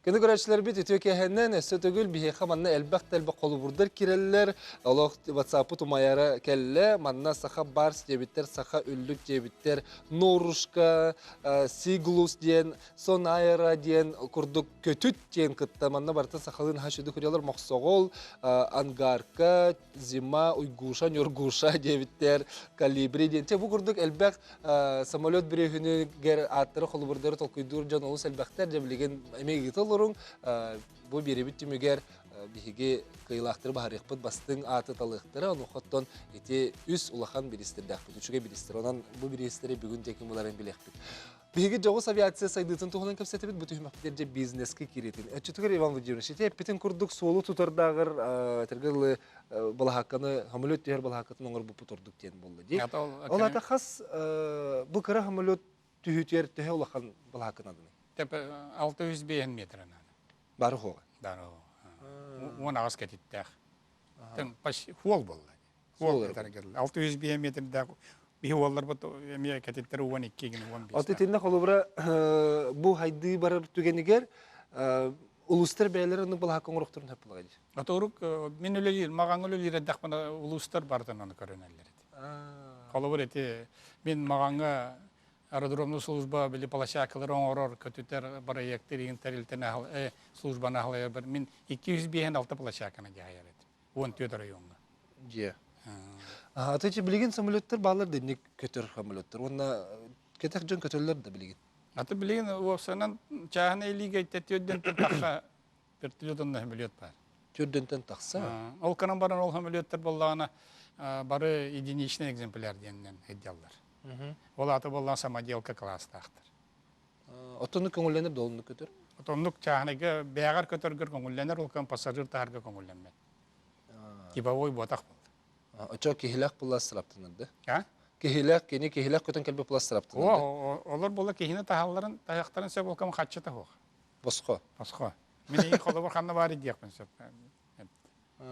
Кини көрөөччүлэрбит үтүө киэһэннэн өссө төгүл биһиэхэ манна элбэх да элбэх холобурдар кирэллэр. Олох WhatsApp-пыт умайара кэллэ. Манна саха барс диэбиттэр, саха үллүк диэбиттэр, Норушка, Сиглус диэн, Сонайра диэн курдук көтүт диэн кытта манна барыта сахалыы наһаа үчүгэй курьялар Мохсоҕол, Ангарка, Зима, Уйгуша, Ньургуша диэбиттэр, Калибри диэн. Чэ, бу курдук элбэх самолет бүрүөһүнүгэр ааттары холобурдары толкуйдуур дьон олус элбэхтэр. Дьэ, билигин эмиэ ыыта олоруҥ. Бу биэрэбит түмүгэр биһиги кыайыылаахтары баһарыахпыт, бастыҥ ааты талыахтара. Онуоха ити үс улахан бириистэрдээхпит, үчүгэй бириистэр. Онон бу бириистэри бүгүн диэки буларын билиэхпит. Биһиги дьоҕус авиация сайдыытын туһунан кэпсэтэбит, бу түһүмэхпитигэр дьэ бизнескэ киирэтин. Өччөтүгэр Иван Владимирович, ити эппитин курдук суолу тутардааҕар этэргэ дылы балаһаакканы, самолет түһэр балаһааккатын оҥорбуппут ордук диэн буолла дии. Ол ата хас бу кыра самолет түһүүтүгэр төһө улахан балаһаакка наадыный? 605 метр наада. Бары хуоҕа? Бары хуоҕа. 18 кэтиттээх. Почти хуол буолла. Уол 605 метрдээх биһи уолларбыт эмиэ кэтиттэр 12 гин 15. Аты итиннэ холобура бу хайдыы барар түгэнигэр улуустар бэйэлэрэ оннук балаһакка оҥорохторун сөп буолаҕа дии. Оторук мин үлэлиир, маҕаҥҥа үлэлиир эрдэхпинэ улуустар барытын аны көрүнэллэр эти. Холобур ити мин маҕаҥҥа аэродромный служба били площадкалары оҥорор, көтүтэр проекты игин тэрилтэни службаны аһылайар мин 256 площадканы дьаһайар этим. 14 оройуоҥҥа. Дьиэ. Аты билигин самолеттар баалар да инник көтөр самолеттар. Уонна кэтэх дьон көтөллөр да билигин. Аты билигин уопсайынан чааһынай лига төрдөнтөн тахса вертолетонна самолет бар. Төрдөнтөн тахса. Ол канан баран ол самолеттар боллаҕына бары единичный экземпляр диэннэн ыдьаллар. Ол аты боллаҕына самоделка класстаахтар. Отоннук көҥүллэнэр да оннук көтөр? Отоннук чааһынайга бэйэҕэр көтөргөр көҥүллэнэр, ол кэм пассажир таһарга көҥүллэммэт. Типовой буотах буолла. Очо киһилээх була сыраптынар да? А? Киһилээх, кини киһилээх көтөн кэлбит була сыраптынар да? Олор була киһини таһалларын, таһахтарын сөп ол кэм хаччыта суох. Босхо. Босхо. Мин эйигин холобур ханна баар диэхпин сөп.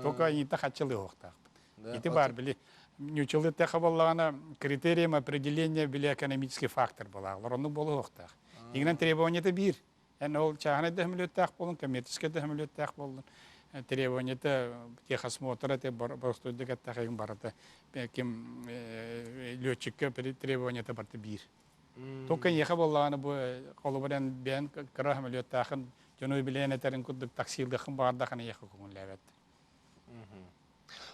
Только иинтэ хаччылыы уохтаахпын. Ити баар били ньучалы тэхэ буоллаҕына критерием определения били экономический фактор буолаалар. Оннук буолуохтаах. Игинэн требованиета биир. Эн ол чааһынай да хөмүлүөттээх буолун, коммерческий да хөмүлүөттээх буоллун. Требованиета техосмотра те боростуойдук эттэхин барыта ким летчикке требованиета барыта биир. Только эйиэхэ буоллаҕына бу холобуран бэйэн кыра хөмүлүөттээхин Дьону билэн этэрин курдук таксиилыаххын баҕардаххына эйиэхэ көҥүллээбэт.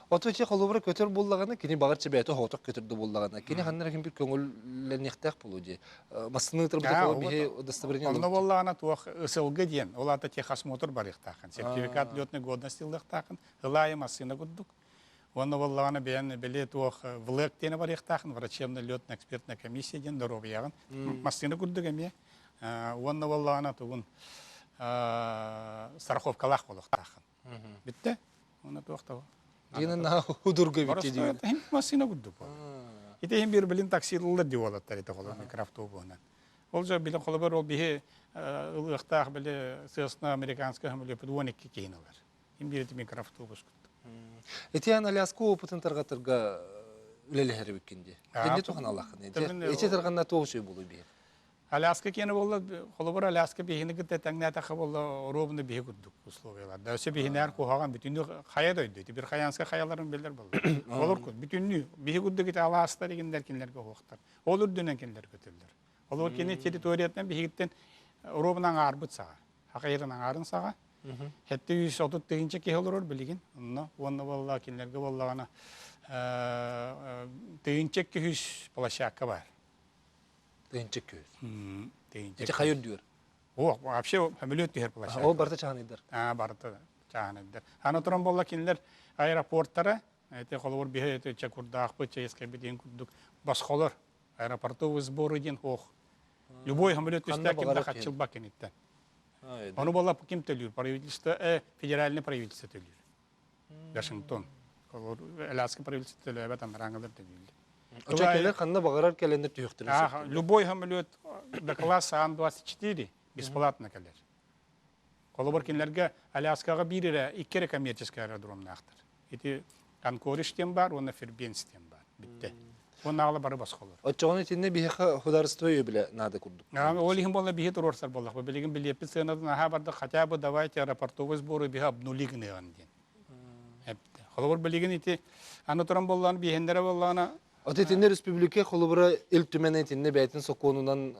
Оту ити холобура көтөр буоллаҕына, кини баҕар чэбээтэ оһоотох көтөр да буоллаҕына, кини ханна эрэ ким көҥүллэниэхтээх буолуо дии. Массыына ыытарбыта холобур биһи удостоверение Онно буоллаҕына туох ысылгы диэн, ол аата техосмотр барыахтааххын, сертификат летной годности ылыахтааххын, ылаайы массыына курдук. Уонна буоллаҕына бэйэн били туох ВЛЭК диэни барыахтааххын, врачебно летная экспертная комиссия диэн доруобуйаҕын. Массыына курдук эмиэ. Уонна буоллаҕына тугун страховкалаах буолуохтааххын. Бүттэ. Уонна туох да Диэн наһаа худурга бүттэ диэн. Массыына курдук буолар. Ити иһин биир билин таксилылар дии уолаттар ити холобур микроавтобуһунан. Ол же билин холобур ол биһи ылыахтаах били сыасна американскай самолеппут 12 киһини ылар. Им биир ити микроавтобус курдук. Ити ан Аляска опытын тарҕатырга. үлэлэһэр эбиккин дии. Дэнни тухан алаххын. Эчи тарҕанна туох үчүгэй буолуй биһи. Аляска киэнэ буолла, холобур Аляска биһини кытта тэҥнээтэххэ буолла, оруобуна биһи курдук условиялар. Да өссө биһинээр куһаҕан бүтүннүү хайа дойду. Ити Верхоянскай хайаларын билэр буолла. Олор бүтүннүү биһи курдук ити алаастар игиннэр кинилэргэ уһуохтар. Ол үрдүнэн кинилэр көтөллөр. Олор кини территориятынан биһигиттэн оруобуна аҥаарбыт саҕа. Хахайырын аҥаарын саҕа. 730 тыһыынча киһи олорор билигин. Онно уонна буолла кинилэргэ буоллаҕына тыһыынча 200 площадка бар. Тыһыынча 200. Ити хайа үрдүгэр? О, вообще самолет түһэр площадка. Ол барыта чааһынайдар. Аа, барыта чааһынайдар. Аны туран буолла кинилэр аэропорттара, эти холобур биһи эти Чакурдаахпыт, Чайскайбыт диэн курдук босхолор аэропортовый сборы диэн ох. Любой самолет түстэ ким да хаччылбак киниттэн. Ону буолла ким төлүүр? Правительство, федеральный правительство төлүүр. Вашингтон. Аляска правительство төлөөбөт анарааҥылар төлүүллэр. Оча кэлэр ханна баҕарар кэлэннэр түһүөхтэрин Любой самолет до класса Ан-24 бесплатно кэлэр. Холобур кинилэргэ Аляскаҕа биир эрэ, икки эрэ коммерческий аэродромнаахтар. Ити Анкоридж диэн баар уонна Фербенс диэн баар. Бүттэ. Уонна аҕала бары босхолор. Оччоҕуна итиннэ биһиэхэ художество өйөбүлэ наада курдук. Ол иһин буолла биһи туруорсар буоллахпыт. Билигин билиэппит сыанатын аһаа бардык, хотя бы давайте аэропортовый сборы биһи обнули гыныаҕын диэн. Эптэ. Холобур билигин ити аны туран буоллаҕына биһиэннэрэ буоллаҕына Аты итиннэ республика холобура Ил Түмэн итиннэ бэйэтин сокуонунан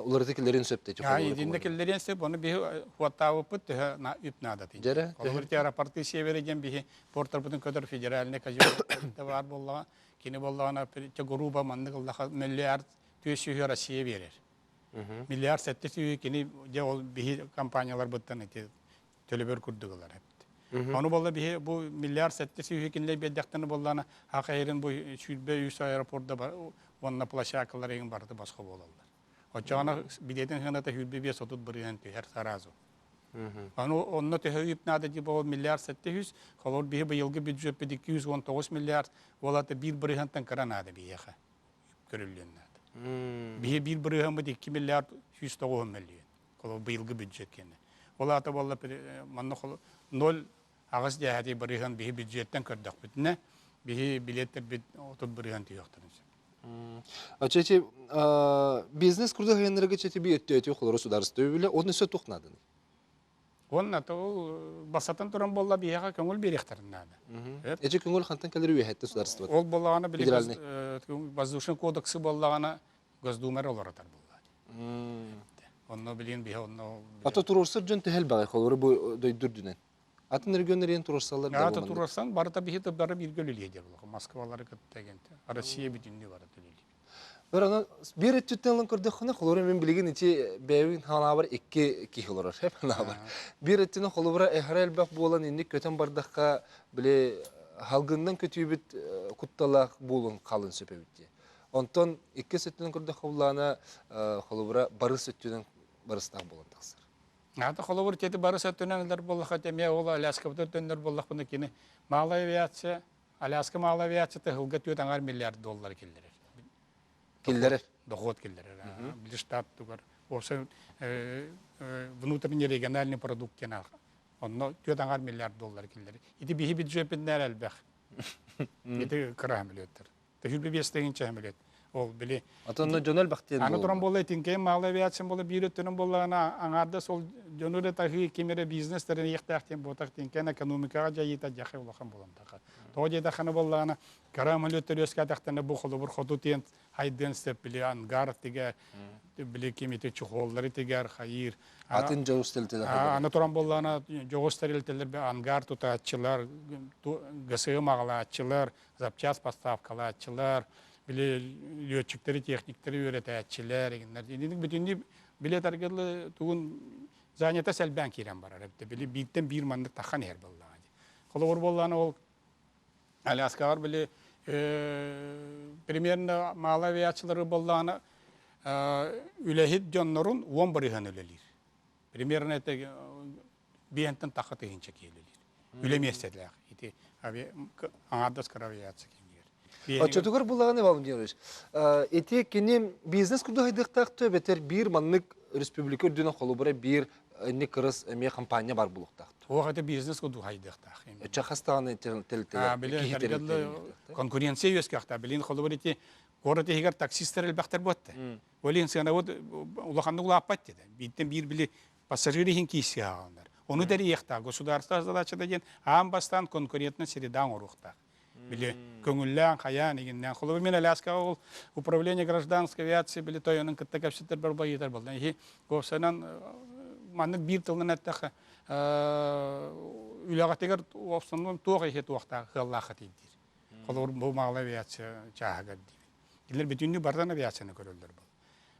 уларыта киллэрин сөп дии. Итиннэ киллэриэн сөп, ону биһи хуоттаабыппыт төһө үп наада дии. Дьэрэ. Холобур ити аэропорты севере диэн биһи портарбытын көтөр федеральный казино баар буоллаҕа, кини буоллаҕына грубо маннык ыллаха миллиард 400 Россия биэрэр. Миллиард 700 кини дьэ ол биһи компанияларбыттан ити төлөбөр курдук ылар эбит. Ону буолла биһи бу миллиард 700 кинилэр биэрдэхтэринэ буоллаана хахайырын бу 23 аэропорда уонна площадкалар игин барыта босхо буолаллар. Оччоҕуна билиэтин сыаната 25 бырыһыан түһэр сразу. Ону онно төһө үп наада дии буол миллиард 700, холобур биһи быйылгы бюджеппит 219 миллиард, ол ата биир бырыһыантан кыра наада биһиэхэ көрүллүөн наада. Биһи биир бырыһыаммыт 2 миллиард 109 миллион. Холобур быйылгы бюджет киэнэ. Ол аата буолла манна 0,8 дээһэтий бырыһыан биһи бюджеттэн көрдөхпүтүнэ, биһи билиэттэрбит 30 бырыһыан түһүөхтэрин сөп. Чэчи бизнес курдук хайыннарга чэти би өттөөтү холору сударство биле оны өссө тух нааданы. Уонна ол басатын туран буолла биһиэхэ көҥүл биэриэхтэрин наада. Эчи көҥүл хантан кэлэр үөһэттэн сударство. Ол буоллаҕына били воздушный кодексы буоллаҕына Госдума эрэ олоротор буолла. Онно билигин биһи онно Ата туруорсар дьон төһө элбэҕий холобура бу дойду үрдүнэн? Атын регионнар туруорсаллар да Ата туруорсан барыта биһи бары бииргэ үлэлиэ диэ буолуох. Москвалары кытта генте. Россия бүтүннүү барыта үлэлиир. Бер аны бир өттүттэн ылан көрдөххүнэ, холобура мен билигин ити бэйэбин ханаабар икки киһи олорор, хеп ханаабар. Бир өттүнэн холобура эһэрэ элбэх буолан инник көтөн бардахха, били халгыннан көтүүбүт кутталаах буолун халын сөп эбит дии. Онтон иккис өттүнэн көрдөххө буллаана холобура барыс өттүнэн барыстаах буолан тахсар. Ата холобур тети барыс өттүнэн ылар буоллахха эмиэ ол Аляскабыт өттүннэр буоллахпына кини малая авиация Аляска малая авиацията сылга түөрт аҥаар миллиард доллар киллэрэр. Киллэрэр. Дохуот киллэрэр. Били штат тугар уопсай внутренний региональный продукт диэн онно түөрт аҥаар миллиард доллар киллэрэр. Ити биһи бюджеппитинээр элбэх. Ити кыра самолеттар. Төһүлбэ биэс тыһыынча самолет. Ол били Атонно дьон элбэхтиэн Аны туран буолла итинкэйин маалы авиация буолла биир өттүнэн буоллаҕына аҥаардас ол дьону эрэ таһыы ким эрэ бизнес тэрийиэхтээх диэн буотах тинкэн экономикаҕа дьайыыта дьахай улахан буолан таха. Тоҕо диэтэххинэ буоллаҕына кыра самолеттар үөскээтэхтэринэ бу холобур хоту тиэн хайдыан сөп били ангар тигэ били ким ити чехоллары тигэр хайыыр Атын дьоҕус тэрилтэлэр Аны туран буоллаҕына дьоҕус тэрилтэлэр ангар тутааччылар, ГСМ аҕалааччылар, запчас поставкалааччылар, били лүөччүктэри, техниктэри үөрэтээччилэр, игиннэр. Инник бүтүннүү билет аргылы тугун занята сэлбээн киирэн барар эбит. Били бииртэн биир маннык тахан иһэр буоллаҕа дии. Холобур буоллаҕына ол Аляскаҕар били примерно маалы авиациялары буоллаҕына үлэһит дьоннорун уон барыһан үлэлиир. Примерно это биэнтэн тахха тыһыынча киһи үлэлиир. Үлэ миэстэлээх. Ити аҥаардас кыра авиация киинигэр. Оччотугар буллаҕына Иван Владимирович, ити кини бизнес курдук хайдыахтаах бэтэр биир маннык республика үрдүнэн холобура биир инник кырыс эмиэ компания бар булуктаах. Туох это бизнес курдук хайдыахтаах. Өчө хастаҕаны тэрилтэлэр киһи тэрилтэлэр конкуренция үөскүөхтээх. Билин холобур ити куорат иһигэр таксистар элбэхтэр буотта. Олин сыанабыт улаханнык улааппат деді. Бииртэн биир били пассажир иһин киирсиэ аҕаланар. Ону тэрийиэхтээх. Государство задачата диэн аан бастаан конкурентная среда оҥоруохтаах. Били көҥүллээн, хайаан, игиннээн. Холобур, мен Аляскаҕа ол управление гражданской авиации били тойонун кытта кэпсэтэр барбайытар буолла. Иһи уопсайынан маннык биир тылынан эттэххэ үлэҕитигэр уопсанан туох иһи туохтаах ыаллаахха тиийдиир. Холобур, бу маала авиация чааһыгар диибин. Кинилэр бүтүннүү барытын авиацияны көрөллөр буолла.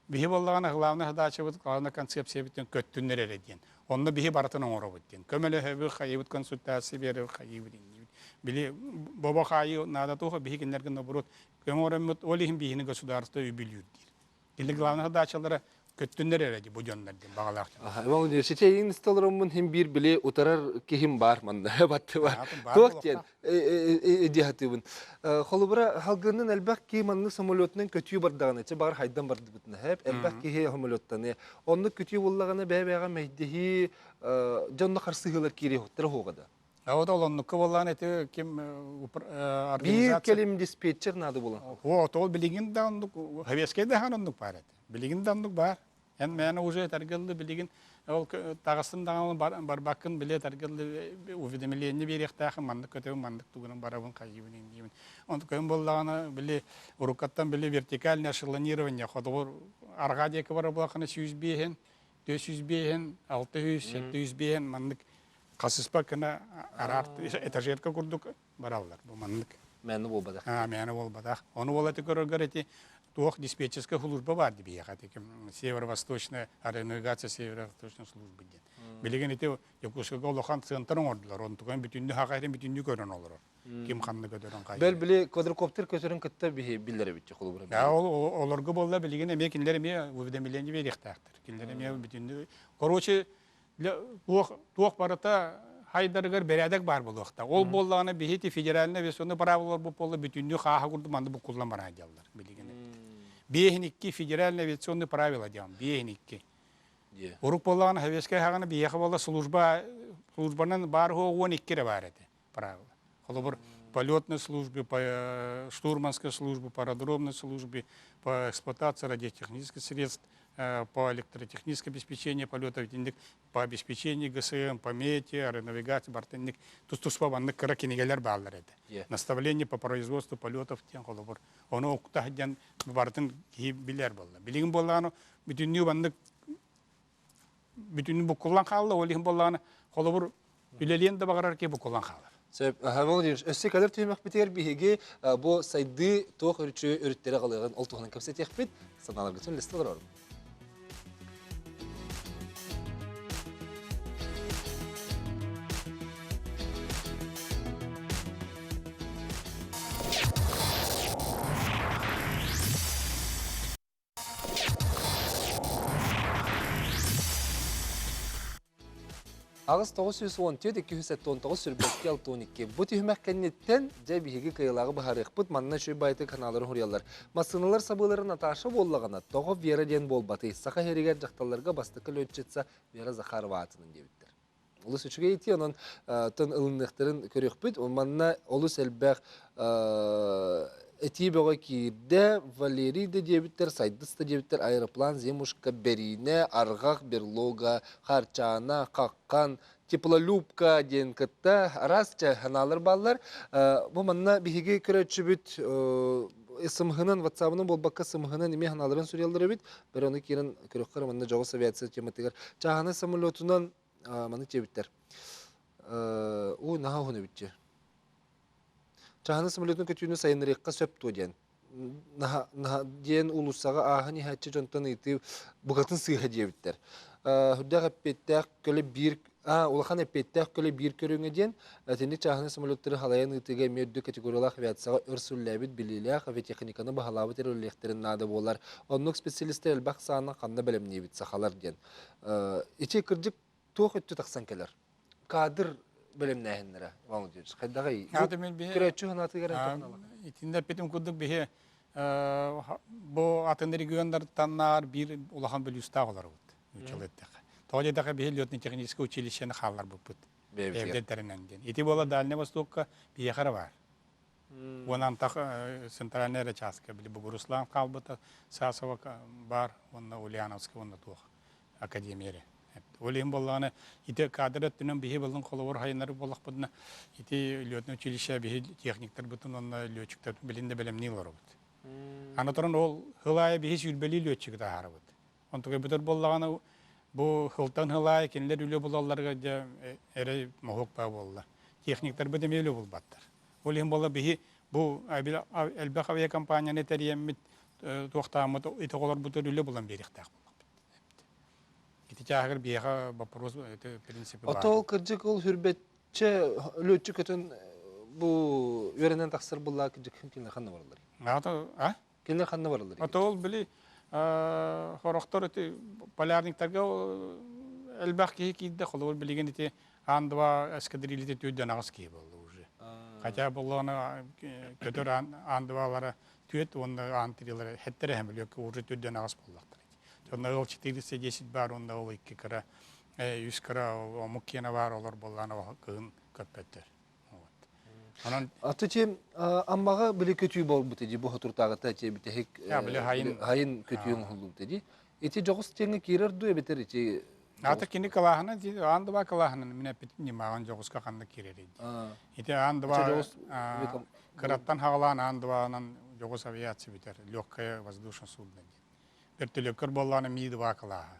Биһи буоллаҕына главный задачабыт, главный концепциябыт көттүннэр эрэ диэн. Онно биһи барытын оҥоробут диэн. Көмөлөһөбүт, хайыбыт консультация биэрэбит, хайыыбыт иннибит. Били бобо хаайыы наада туох, биһи кинилэргэ наоборот көмө оҥороммут, ол иһин биһини государство үбүлүүр диир. Кинилэр главный задачалара көттүннэр эрэ бу дьоннор диэн баҕалаах дьон. Иван Владимирович, ити столороммун хим биир били утарар киһим бар манна батты бар. Туох диэн диэхатыыбын. Холобура, халгынын элбэх киһи маннык самолетунан көтүү бардаҕына, чэ баҕар хайдан бардыбытына хэп, элбэх киһи самолеттаны. Оннук көтүү буллаҕына бэйэ-бэйэҕэ мэйдэһии дьонно харсыһыылар киириэхтэрэ хуоҕа да. А вот ол оннукка буоллаан ити ким Биир кэлим диспетчер наада буолан. Вот ол билигин да оннук, Хавескай да хаан оннук баар этэ. Билигин да оннук баар. Эн мээнэ уже этэргэлли билигин ол таҕыстын даҕаны барбаккын биле этэргэлли уведомление биэриэхтээхин маннык көтөбүн маннык тугунан барабын хайыыбын индиибин. Онтукайым буоллаҕына били уруккаттан били вертикальное эшелонирование хотугу арҕаа диэки барар буоллаххына 105-ин, 405-ин, 600, 705-ин маннык хасыспа гына араар этажерка курдук бараллар бу маннык. Мээнэ буолбатах. Аа, мээнэ буолбатах. Ону буола ити көрөргөр ити туох диспетчерская служба бар биһиэхэ ити северо-восточная аэронавигация северо-восточной службы диэн. Билигин ити Дьокуускайга улахан центр оҥордулар. Онтукан бүтүннүү хаҕайрын бүтүннүү көрөн олорор. Ким ханна көтөрүн хайа. Бэл били квадрокоптер көтөрүн кытта биһи биллэр эбит холобура. Да, ол олорго буолла билигин эмиэ кинилэр эмиэ уведомление биэриэхтээхтэр. Кинилэр эмиэ бүтүннүү. Короче, туох туох барыта хайдарыгар бэрээдэк баар буолуохтаах. Ол буоллаҕына биһи федеральный авиационный правилалар буолла бүтүннүү хааһа курдук манна буккуллан баран дьаллар билигин. Биэһин икки федеральный авиационный правила диэн биэһин икки. Урук буоллаҕына советскай хаҕана биһиэхэ буолла служба службанан баар 12 эрэ баар этэ правила. Холобур полетной службе, по штурманской службе, по аэродромной службе, по эксплуатации радиотехнических средств, по электротехническое обеспечение полетов, по обеспечению ГСМ, по мете, аэронавигации, бартынник, тус-туспа маннык кыра кинигэлэр бааллар этэ. Наставление по производству полетов диэн холобур. Ону уктах диэн бартын киһи билэр буолла. Билигин буоллаҕына бүтүннүү маннык бүтүннүү буккуллан хаалла, ол иһин буоллаҕына холобур үлэлиэн да баҕарар киһи буккуллан хаалар. Сөп. Владимир, өссө кэлэр түһүмэхпитигэр биһиги бу сайдыы туох өрүчү өрүттэрэ галыаҕын ол туһунан кэпсэтиэхпит. Санааларгытын үллэстэ олорорум. Аҕыс 914 279 сүрбэкки 62. Бу түһүмэх кэнниттэн дьэ биһиги кыайыылааҕы быһаарыахпыт. Манна үчүгэй баайытык ханааларын хуруйаллар. Массыыналар сабыылара Наташа буоллаҕына, тоҕо Вера диэн буолбатый? Саха сиригэр дьахталларга бастакы летчица Вера Захарова аатынан диэбиттэр. Олус үчүгэй ити, онон тон ылыныахтарын көрүөхпүт. Манна олус элбэх этии бөҕө киирдэ. Валерий да диэбиттэр, Сайдыс да диэбиттэр, аэроплан, Земушка, Бэриинэ, Арҕах, Берлога, Харчаана, Хаххан, Теплолюбка диэн кытта араас ханаалар бааллар. Бу манна биһиги көрөөччүбүт сымыһынан, ватсабынан буолбакка сымыһынан эмиэ ханааларын суруйаллар эбит. Бары ону киирэн көрөххө манна дьоҕус авиация тематыгар чааһынай самолетунан маны диэбиттэр. Уу наһаа уһун эбит Чааһынай самолетун көтүүнү сайыннарыахха сөп дуо диэн. Наһа диэн уулуссаҕа ааһан иһээччи дьонтон ыйытыы букатын сыыһа диэбиттэр. Үрдээх эппиэттээх көлө биир улахан эппиэттээх көлө биир көрүҥэ диэн итинник чааһынай самолеттары халайан ыытыыга эмиэ үрдүк категориялаах авиацияҕа өр сүллээбит билиилээх авиатехниканы баһылаабыт эрэ үлэлиэхтэрин наада буолар. Оннук специалистэр элбэх саанан ханна бэлэмниибит сахалар диэн. Ити кырдьык туох өттү тахсан кэлэр? Кадр бэлэмнээһиннэрэ, Иван Владимирович, хайдаҕый? Көрөөччү санаатыгар Итиннэ эппитим курдук биһи бу атын регионнартаннаар биир улахан бөлүүстээх олоробут. Нууччалыы эттэххэ. Тоҕо диэтэххэ биһи летно-техническэй училищены хаалларбыппыт. Бэйэбитигэр тэринэн диэн. Ити буола Дальнай Востокка биһиэхэ эрэ баар. Уонна антах центральный эрэ чааска били Бугуруслан хаалбыта, Сасова бар уонна Ульяновскай уонна туох академия эрэ. Ол иһин буоллаҕына ити кадр өттүнэн биһи былын холобур хайынары буоллахпытына ити летное училище биһи техниктарбытын уонна летчиктарбытын билин да бэлэмнии олоробут. Аны туран ол сыл аайы биһи сүүрбэлии летчиги таһаарабыт. Онтукайбытыр буоллаҕына бу сылтан сыл аайы кинилэр үлэ булалларыгар дьэ эрэй моһуок баа буолла. Техниктарбыт эмиэ үлэ булбаттар. Ол иһин буолла биһи бу элбэх авиакомпанияны тэрийэммит туохтааммыт ити оҕолорбутугар үлэ булан биэриэхтээх буоллахпыт. Ити чааһыгар биһиэхэ вопрос это принципе баар. Ото ол кырдьык ол хүрбэтчэ лүөччү көтөн бу үөрэнэн тахсар буллаа кырдьык кинилэр ханна бараллар? Ата а? Кинилэр ханна бараллар? Ото ол били хорохтор ити полярниктарга элбэх киһи киирдэ холобур билигин ити Ан-2 эскадрильите түөрдэн аҕыс киһи буолла уже. Хотя буоллаҕына көтөр Ан-2-лара түөрт уонна Ан-3-лара хэттэрэ самолетка уже түөрдэн аҕыс буоллахтар. Онно ол 410 бар уонна ол икки кыра үс кыра омук киэнэ бар олор буоллаҕына кыһын көппөттөр. Онон Аты чи Аммаҕа били көтүү буолбут ди бу хотуртааҕыта чи бүтэһик хайын көтүү оҥоһуллубут ди. Ити дьоҕус тиэҥҥэ киирэр дуу эбэтэр ити Ата кини кылааһынан аан дыбаа кылааһынан мин эппитим ньымааҕын дьоҕуска ханна киирэрий дии. Ити аан дыбаа кыраттан хаҕалаан аан дыбаанан дьоҕус авиация бүтэр легкое воздушное судно диэн. Вертолеккар буоллаҕына ми дыбаа кылааһа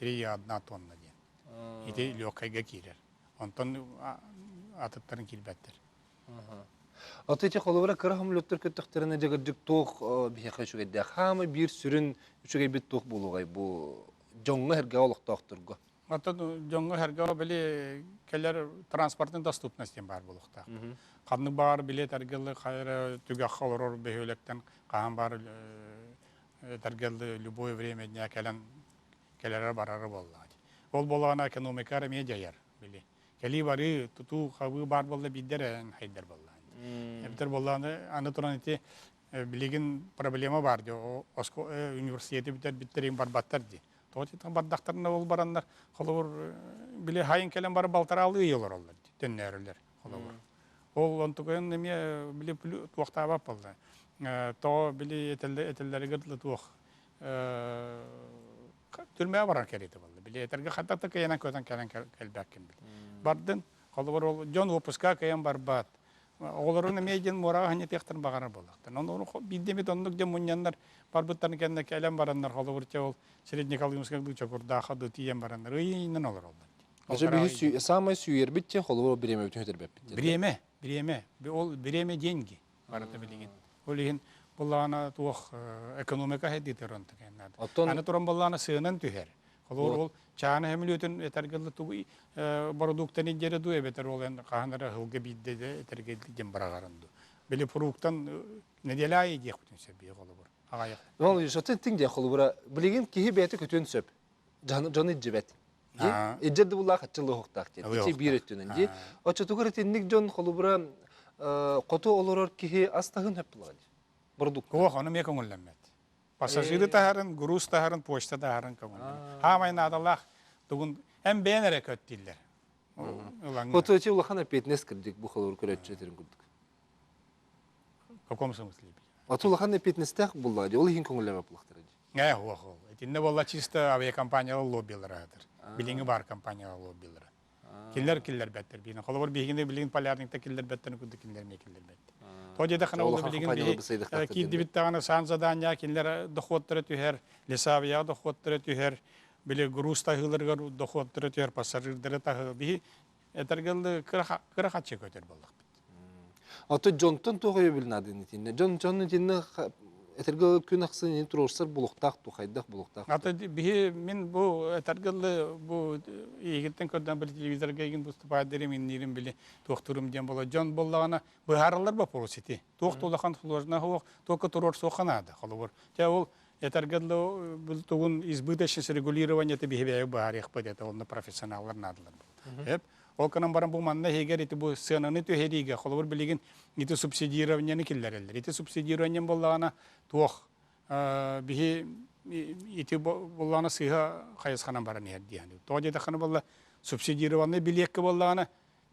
3,1 тонна диэн. Ити легкайга киирэр. Онтон атыттарын киирбэттэр. Ото ити холобура кыра самолеттар көттөхтөрүнэ дьэ кырдьык туох биһиэхэ үчүгэйдээх хаамай биир сүрүн үчүгэйбит туох буолуоҕай бу дьоҥҥо-сэргэҕэ олохтоохторго? Оттон дьоҥҥо-сэргэҕэ били кэлэр транспортный доступность диэн баар буолуохтаах. Ханнык баҕар билиэт эргэлли хайа түгэххэ олорор бөһүөлэктэн хаһан баар этэргэлли любое время дня кэлэн кэлэрэ барара буоллаҕа. Ол буоллаҕына экономика эмиэ дьайар били. Кэлии барыы, тутуу, хабыы баар буолла биирдэ эрэ хайдар буолла. Эбэтэр буоллаҕына аны туран ити билигин проблема баар дии университеты бүтэрбиттэрин барбаттар дии. Тоҕо диэтэх бардахтарына ол бараннар холобур били хайын кэлэн баран балтараалыы ый олороллор дии төннөөрүлэр холобур. Ол онтукайын эмиэ били туохтаабат буолла. Тоҕо били этэллэригэр дылы туох түрмэҕэ барар кэриэтэ буолла. Били этэргэ хантан да кыайан көтөн кэлэн кэлбэккин били. Бардын, холобур ол дьон уоппуска кыайан барбат. Оҕолорун эмиэ диэн муораҕа ханньатыахтарын баҕарар буоллахтар. Ону биирдэ эмит оннук дьон мунньаннар барбыттарын кэннэ кэлэн бараннар холобур чэ ол Среднеколымскай дуу Чокурдаахха дуу тиийэн бараннар ыйынан олороллор. Даже биһи самай сүйэрбит те холобур бириэмэбитин өтөрбөппүт. Бириэмэ, бириэмэ. Ол бириэмэ деньги. Барыта билигин. Ол иһин буллаҕына туох экономика хайдыытыгар онтук наада. Аны туран буллаҕына сыанан түһэр. Холобур ол чаана сөмөлүөтүн этэргэ тугу бородууктаны илдьэрэ дуу эбэтэр ол эн хаһан эрэ ыһылга биирдэ да этэргэ диэн быраҕарын дуу. Били фруктан нэдиэлэ аайы диэхпитин сөп бии холобур. Аҕайах. Ол атын тиҥ диэ холобура билигин киһи бэйэтэ көтүөн сөп. Дьону илдьибэт. Илдьэр да буллаах аччылы оһохтоох диэн. Ити биир өттүнэн дии. Оччотугар итинник дьон холобура хоту олорор киһи ас таһын хөп булаҕа дии. Продукт. Ох, ону эмиэ көҥүллэммэт. Пассажиры таһарын, груз таһарын, почта таһарын көҥүллэммэт. Хаамай наадалаах тугун эн бэйэн эрэ көт дииллэр. Хоту эти улахан эппиэтинэс кырдьык бу холобур көрөөччү этэрин курдук. В каком смысле? Оту улахан эппиэтинэстээх буллаҕа дии, ол иһин көҥүллэмэт буллахтара дии. Ээ, суох ол. Итиннэ буолла чисто авиакомпаниялар лоббилара аатыр. Билиҥҥи баар компаниялар лоббилара. Кинилэр киллэрбэттэр биһигини. Холобур, биһигини билигин полярникта киллэрбэттэрин курдук кинилэр эмиэ киллэрбэттэр. Тоҕо диэтэххинэ, ол билигин биһи киирдибит даҕаны сан задания кинилэр дохуоттара түһэр, лесавияҕа дохуоттара түһэр, били груз таһыыларыгар дохуоттара түһэр, пассажирдары таһыы. Биһи этэргэ дылы кыра хаччы көтөр буоллахпыт. Ото дьонтон туох өйөбүл наадын итиннэ? Дьон дьон итиннэ этэргэ күн ахсын ини туруорсар булуктаах ту хайдах булуктаах. Ата биһи мин бу этэргэ бу игиттен көрдөн били телевизорга игин выступаайдырым иннирим били туохтурум диэн була дьон боллаҕына быһаарыллар вопрос ити. Туох тулахан сложно хуох только туруорсуохха наада холобур. Те ол этэргэ дылы тугун избыточность регулирование это биһи бэйэ быһаарыахпыт это онно профессионаллар наадалар. Эп Ол гынан баран бу манна иһигэр ити бу сыананы түһэриигэ, холобур билигин ити субсидированиены киллэрэллэр. Ити субсидирование буоллаҕына туох биһи ити буоллаҕына сыыһа хайысханан баран иһэр диэн. Тоҕо диэтэххинэ буолла субсидированный билиэккэ буоллаҕына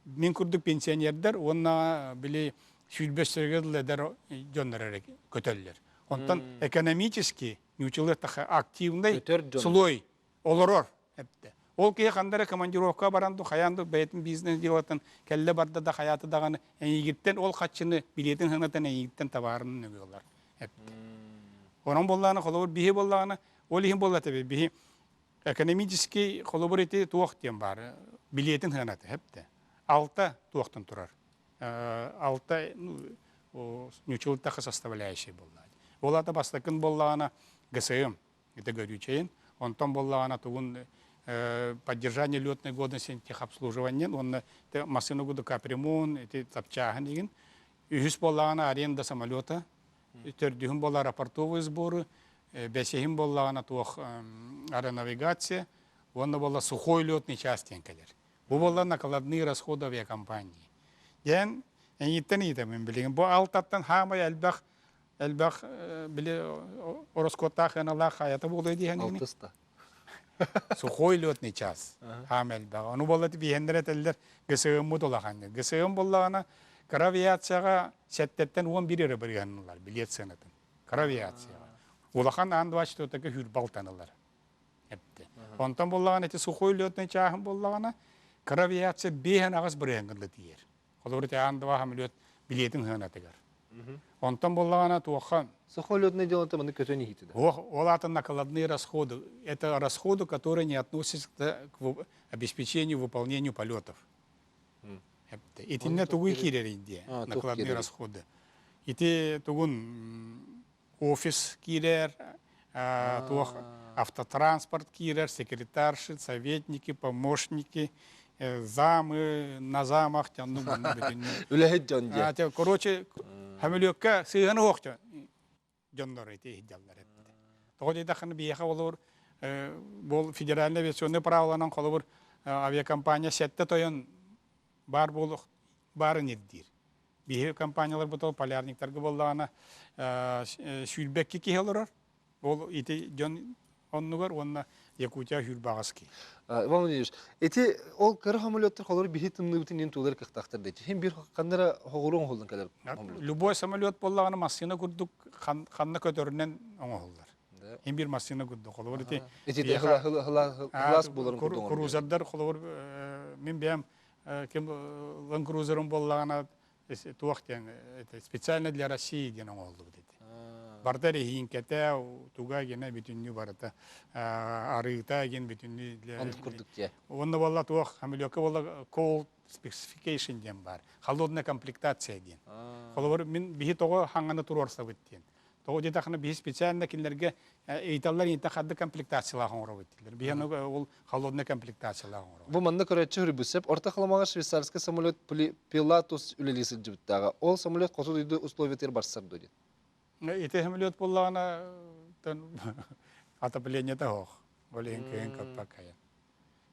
мин курдук пенсионердар уонна били сүүрбэс дылы эдэр дьоннор эрэ көтөллөр. Онтон экономически ньучулы активный слой олорор эптэ. Ол киһи ханда эрэ командировка баран ду хайаан ду бэйэтин бизнес делатын кэллэ барда да хайааты даҕаны эйигиттэн ол хаччыны билиэтин ханатан эйигиттэн табаарын нөҥүөлар эптэ. Онон буоллаҕына холобур биһи буоллаҕына ол иһин буолла тэби биһи экономический холобур ити туох диэн баар билиэтин ханаты эптэ. Алта туохтан турар. Алта ну ньучултаха составляющий буолла. Ол ата бастакын буоллаҕына ГСМ это горючайын, онтон буоллаҕына тугун поддержание летной годности техобслуживание уонна массыына курдук капремонт ити тапчааһын игин үһүс буоллаҕына аренда самолета төрдүһүн буолла аэропортовые сборы бэсиһин буоллаҕына туох аэронавигация уонна буолла сухой летный час диэн кэлэр бу буолла накладные расходы авиакомпании диэн эйиттэн ыйытабын билигин бу алтаттан хаамай элбэх элбэх били ороскуоттаах ыаналаах хайата буолуо диэһэн Алтыста. Сухой летный час. Хаам элбэх. Ону буолла биһиэннэр этэллэр ГСМ-мут улахан. ГСМ буоллаҕына кыра авиацияҕа сэттэттэн 11 эрэ бырыһанылар билет сыанатын. Кыра авиацияҕа. Улахан аан 24 хүрбэ алтанылар. Эпти. Онтон буоллаҕына ити сухой летный чааһын буоллаҕына кыра авиация биэһэн аҕыс бырыһан тиийэр. Холобур, ити аан два самолет билиэтин сыанатыгар. Онтон буоллаҕына туохха... Сухолетное дело-то маны көтөн иһити да. Ол атын накладные расходы. Это расходы, которые не относятся к обеспечению выполнению полетов. Итиннэ тугу киирэр дии накладные расходы. Ити тугун офис киирэр, туох автотранспорт киирэр, секретарши, советники, помощники, замы, на замах, ну, Үлэһит дьон дии. Короче, хамөлүөккэ сыһыаны суох дьоннор ити иһдьаллар эттэ. Тоҕо диэтэххинэ биһиэхэ олор бол федеральный авиационный правиланан холобур авиакомпания сэттэ тойон баар буолуох баарын ирдиир. Биһиги компанияларбыт ол полярниктарга буоллаҕына сүүрбэкки киһи олорор. Ол ити дьон оннугар уонна Якутия сүүрбэҕэс киһи. Иван Владимирович, ити ол кыра самолеттар холор биһи тымныыбытын иһин туулар кыахтаахтар дии. Хин бир ханнара хоҕуруон оһоллон кэлэр. Любой самолет буоллаҕына массыына курдук ханна көтөрүнэн оҥоһуллар. Хин бир массыына курдук. Холобур ити Ити хылаас буоларын курдук. Крузердар холобур мин бэйэм ким Land Cruiser'ым буоллаҕына туох диэн специально для России диэн оҥоһуллубут ити. Барыта эрэһииҥкэтэ, туга гена бүтүннүү барыта арыыта гин бүтүннүү для Оннук курдук дии. Уонна буолла туох самолёкка буолла cold specification диэн баар. Холодная комплектация диэн. Холобур мин биһи тоҕо хаҥаны туруорсабыт диэн. Тоҕо диэтэххинэ биһи специально кинилэргэ ыйыталлар ыйыта ханнык комплектациялаах оҥоробут дииллэр. Биһи аны ол холодная комплектациялаах оҥоробут. Бу манна көрөөччү хөрүбүсэп Орто Халымаҕа швейцарскай самолет Пилатус үлэлии сылдьыбыттааҕа. Ол самолет хоту дойду условиятыгар барсар дуо диэн. Ити самолет буоллаҕына отоплениета суох. Ол иһин кыһын көппөккө.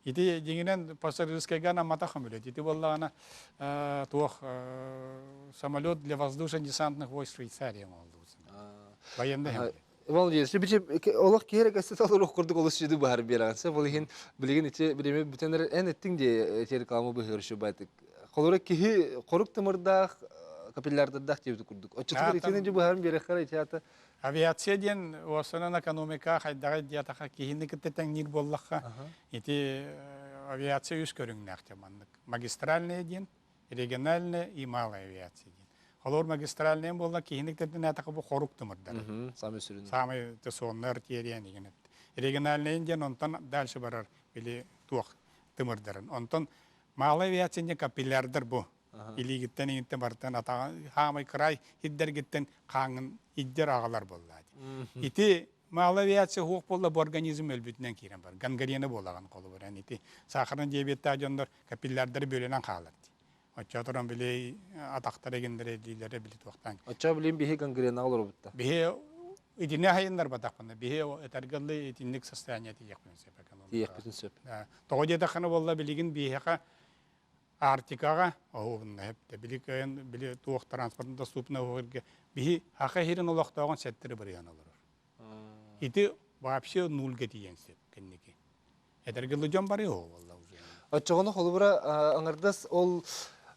Ити дьиҥинэн пассажирскайга анамматах самолет. Ити буоллаҕына туох самолет для воздушно-десантных войск Швейцарии оҥоһуллубут. Военный самолет. Иван Владимирович, бичи олох киһи эрэ кэсте толоруох курдук олус сүдү баһар биэрэҕин. Сөп ол иһин билигин ити бириэмэ бүтэн эрэр эн эттиҥ дии эти реклама быһыыр үчүгэй Холоро киһи хорук тымырдаах капиллярдардаах диэбит курдук. Оччотугар итини дьи быһарын биэрэххэр ити ата Авиация диэн уосанан экономика хайдаҕай диэтэхэ киһини кытта тэҥниир буоллахха ити авиация үс көрүҥнээх диэн маннык магистральная диэн региональная и малая авиация диэн холобур магистральная буолла киһини кытта бу хорук тымырдар самый сүрүн самый соннар тиэриэн деген региональная диэн онтон дальше барар или туох тымырдарын онтон малая авиация диэн капиллярдар бу Илиигиттэн иҥиттэн барытын атаҕын хаамай кыраай сирдэргиттэн хааҥҥын иддэр аҕалар буоллаа дии. Ити малая авиация суох буолла бу организм өлбүтүнэн киирэн бар. Гангрена буолаҕын холобур. Ити сахарный диабеттаах дьоннор капиллярдары бүөлэнэн хаалар дии. Оччоторон били атахтара эгиннэрэ илиилэрэ били туохтаан. Оччо билин биһи гангренаҕа олоробут да. Биһи итини хайыннарбатахпына биһи этэргэлли итинник состояние тиийэхпин сөп экономикаҕа. Тиийэхпитин сөп. Тоҕо диэтэххинэ буолла билигин биһиэхэ Арктикаҕа оһуобунна эптэ били кыайан били туох транспортын доступна оһуорга биһи хаха иһирин олохтооҕун сэттэри барыйан олорор. Ити Вообще нульга тиийэн сөп кэнники. Эдэргэ дьон барыа буолла уже. Оччоҕуна холобура аҥардас ол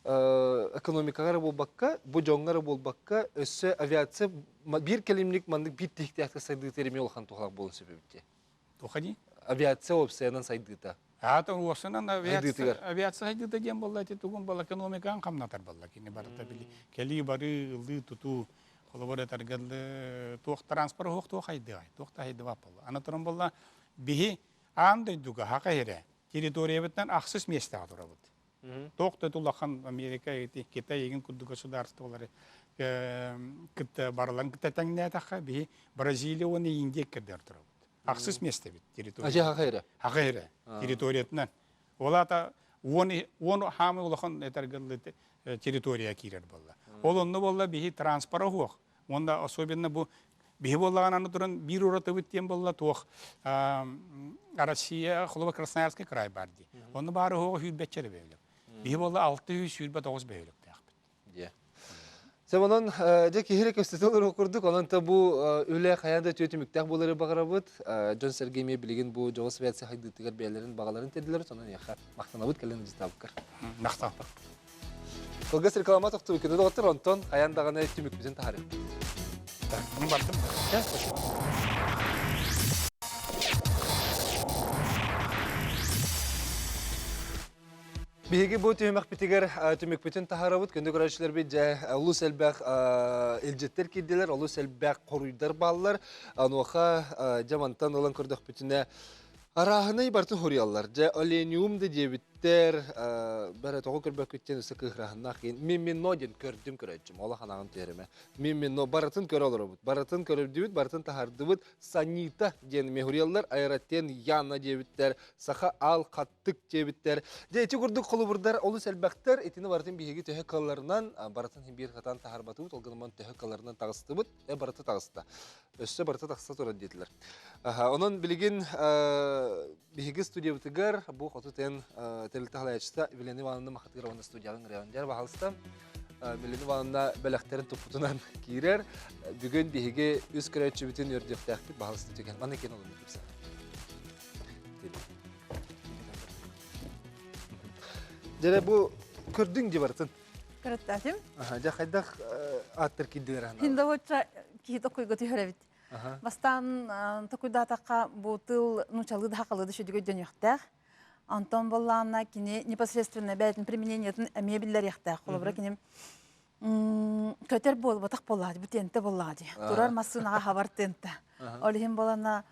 экономикаҕа эрэ буолбакка, бу дьоҥҥо эрэ буолбакка, өссө авиация биир кэлимник маннык биир тиһиктээхтик сайдыыта эмиэ улахан туһалаах буолуон сөп эбит дии. Туха дии? Авиация уопсайынан сайдыыта. Аата уопсайынан авиация авиация сайдыыта диэн буолла ити тугун буолла экономикаҕын хамнатар буолла кини барыта били кэлии барыы ылыы тутуу холобур этэргэ туох транспорт уһуох туох хайдыай туох да хайдыбат буолла аны туран буолла биһи аан дойдуга хака эрэ территориябытынан ахсыс миэстэҕэ турабыт. Туох да улахан Америка, Китай игин курдук государстволары кытта барыларын кытта тэҥнээтэххэ биһи Бразилия уонна Индия кэрдэр турабыт. Ахсыс миэстэбит территория. Ажа хака эрэ. Хака эрэ территориятынан. Ол аата уон хаамы улахан этэргэлли территория киирэр буолла. Ол онно буолла биһи транспора суох. Уонна особенно бу биһи буоллаҕына аны туран биир уратыбыт диэн буолла туох Россия холоба Красноярский край бар дии. Онно баары оһоҕо сүүрбэччэ эрэ бөһүөлэк. Биһи буолла 629 бөһүөлэктээхпит. Дьэ. Сэ онон дьэ киһи көстөтө олорор курдук, онон та бу үлэ хайаан да үтүө түмүктээх буолары баҕарабыт. Дьон-сэргэ эмиэ билигин бу дьоҕус авиация хайдыытыгар бэйэлэрин баҕаларын тиэрдилэр, онон эйиэхэ махтанабыт кэлэн ыдьытаабыккар. Махтал. Кылгас реклама тохтуу күнү доҕоттор, онтон хайаан даҕаны түмүкпүтүн таһаарыахпыт. Так, ну бардым. Биһиги бу түһүмэхпитигэр түмүкпүтүн таһаарабыт. Күндү көрөөччүлэрбит дьэ олус элбэх илдьиттэр киирдилэр, олус элбэх хоруйдар бааллар. Онуоха дьэ мантан ылан көрдөхпүтүнэ арааһынай барытын хоруйаллар. Дьэ олениум да диэбит Тэр бэрэ тоҕо көрбөккүттэн өссө кыһыраһыннаах киин мимино диэн көрдүм көрөөччүм ол ханаҕын түһэримэ мимино барытын көрө олоробут барытын көрөрдүбүт барытын таһардыбыт санита диэн мехуриаллар айраттен яна диэбиттэр саха аал хаттык диэбиттэр дьэ ити курдук холобурдар олус элбэхтэр итини барытын биһиги төһө кылларынан барытын биир хатан таһарбатыбыт ол гынан төһө кылларынан таҕыстыбыт э барыта таҕыста өссө барыта тахса турар диэтилэр онон билигин Биһиги студиябытыгар бу хоту тэн тэрилтэ салайааччыта Вилена Ивановна Махатырованы студияҕа ыҥырыаҕын дьэр баһалыста. Вилена Ивановна бэлэхтэрин туппутунан киирэр. Бүгүн биһиги үс көрөөччүбүтүн үөрдүөхтээхпит баһалыста түгэн. Манна киэн олорбут кипсэ. Дьэрэ бу көрдүҥ дии барытын. Көрөттөтүм. Дьэ хайдах ааттар киирдилэр аһына? Хиндовоча киһи токуйга түһэрэбит. Бастаан токуйдаатахха бу тыл нуучалыы да хахалыы да сүдүгө өйдөнүөхтээх. Антон боллаанна кини непосредственно бэйэтин применениетын эмиэ биллэриэхтээх. Холобура кини көтөр буолбатах буоллаҕа бу тиэнтэ буоллаҕа дии. Турар массыынаҕа хабар тиэнтэ. Ол иһин буолана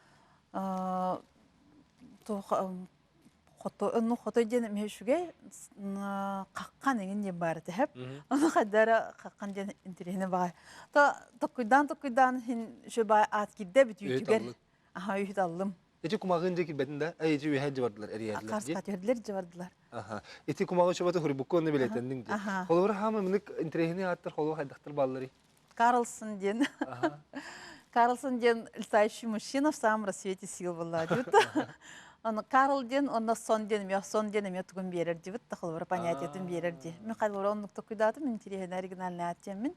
Хото, ну хотой диэн эмиэ үчүгэй, хаххан эҥин диэн баар этэ һэп. Ону хайдара хаххан диэн интэриэһинэй баҕай. То токкуйдаан токкуйдаан иһин үчүгэй баҕай аат киирдэ бүтүүтүгэр. Аха үһүт аллым. Ити кумаҕын дьэ кирбэтин да, эй ити үөһэ дьыбардылар, эрийэрдилэр. Харска түһэрдилэр дьыбардылар. Аха. Ити кумаҕы чубаты хурбукку онно билэтэнниҥ дии. Холобура хаама мынык интэриэһинэй ааттар холобура хайдахтар баалларый? Карлсон диэн. Карлсон диэн летающий мужчина в самом рассвете сил была дебит. Он Карл диэн, онно сон диэн эмиэ сон диэн эмиэ тугун биэрэр дебит, тахылбара понятиетын биэрэр ди. Михаил оннук токуйдаатым, интересный оригинальный аат диэммин.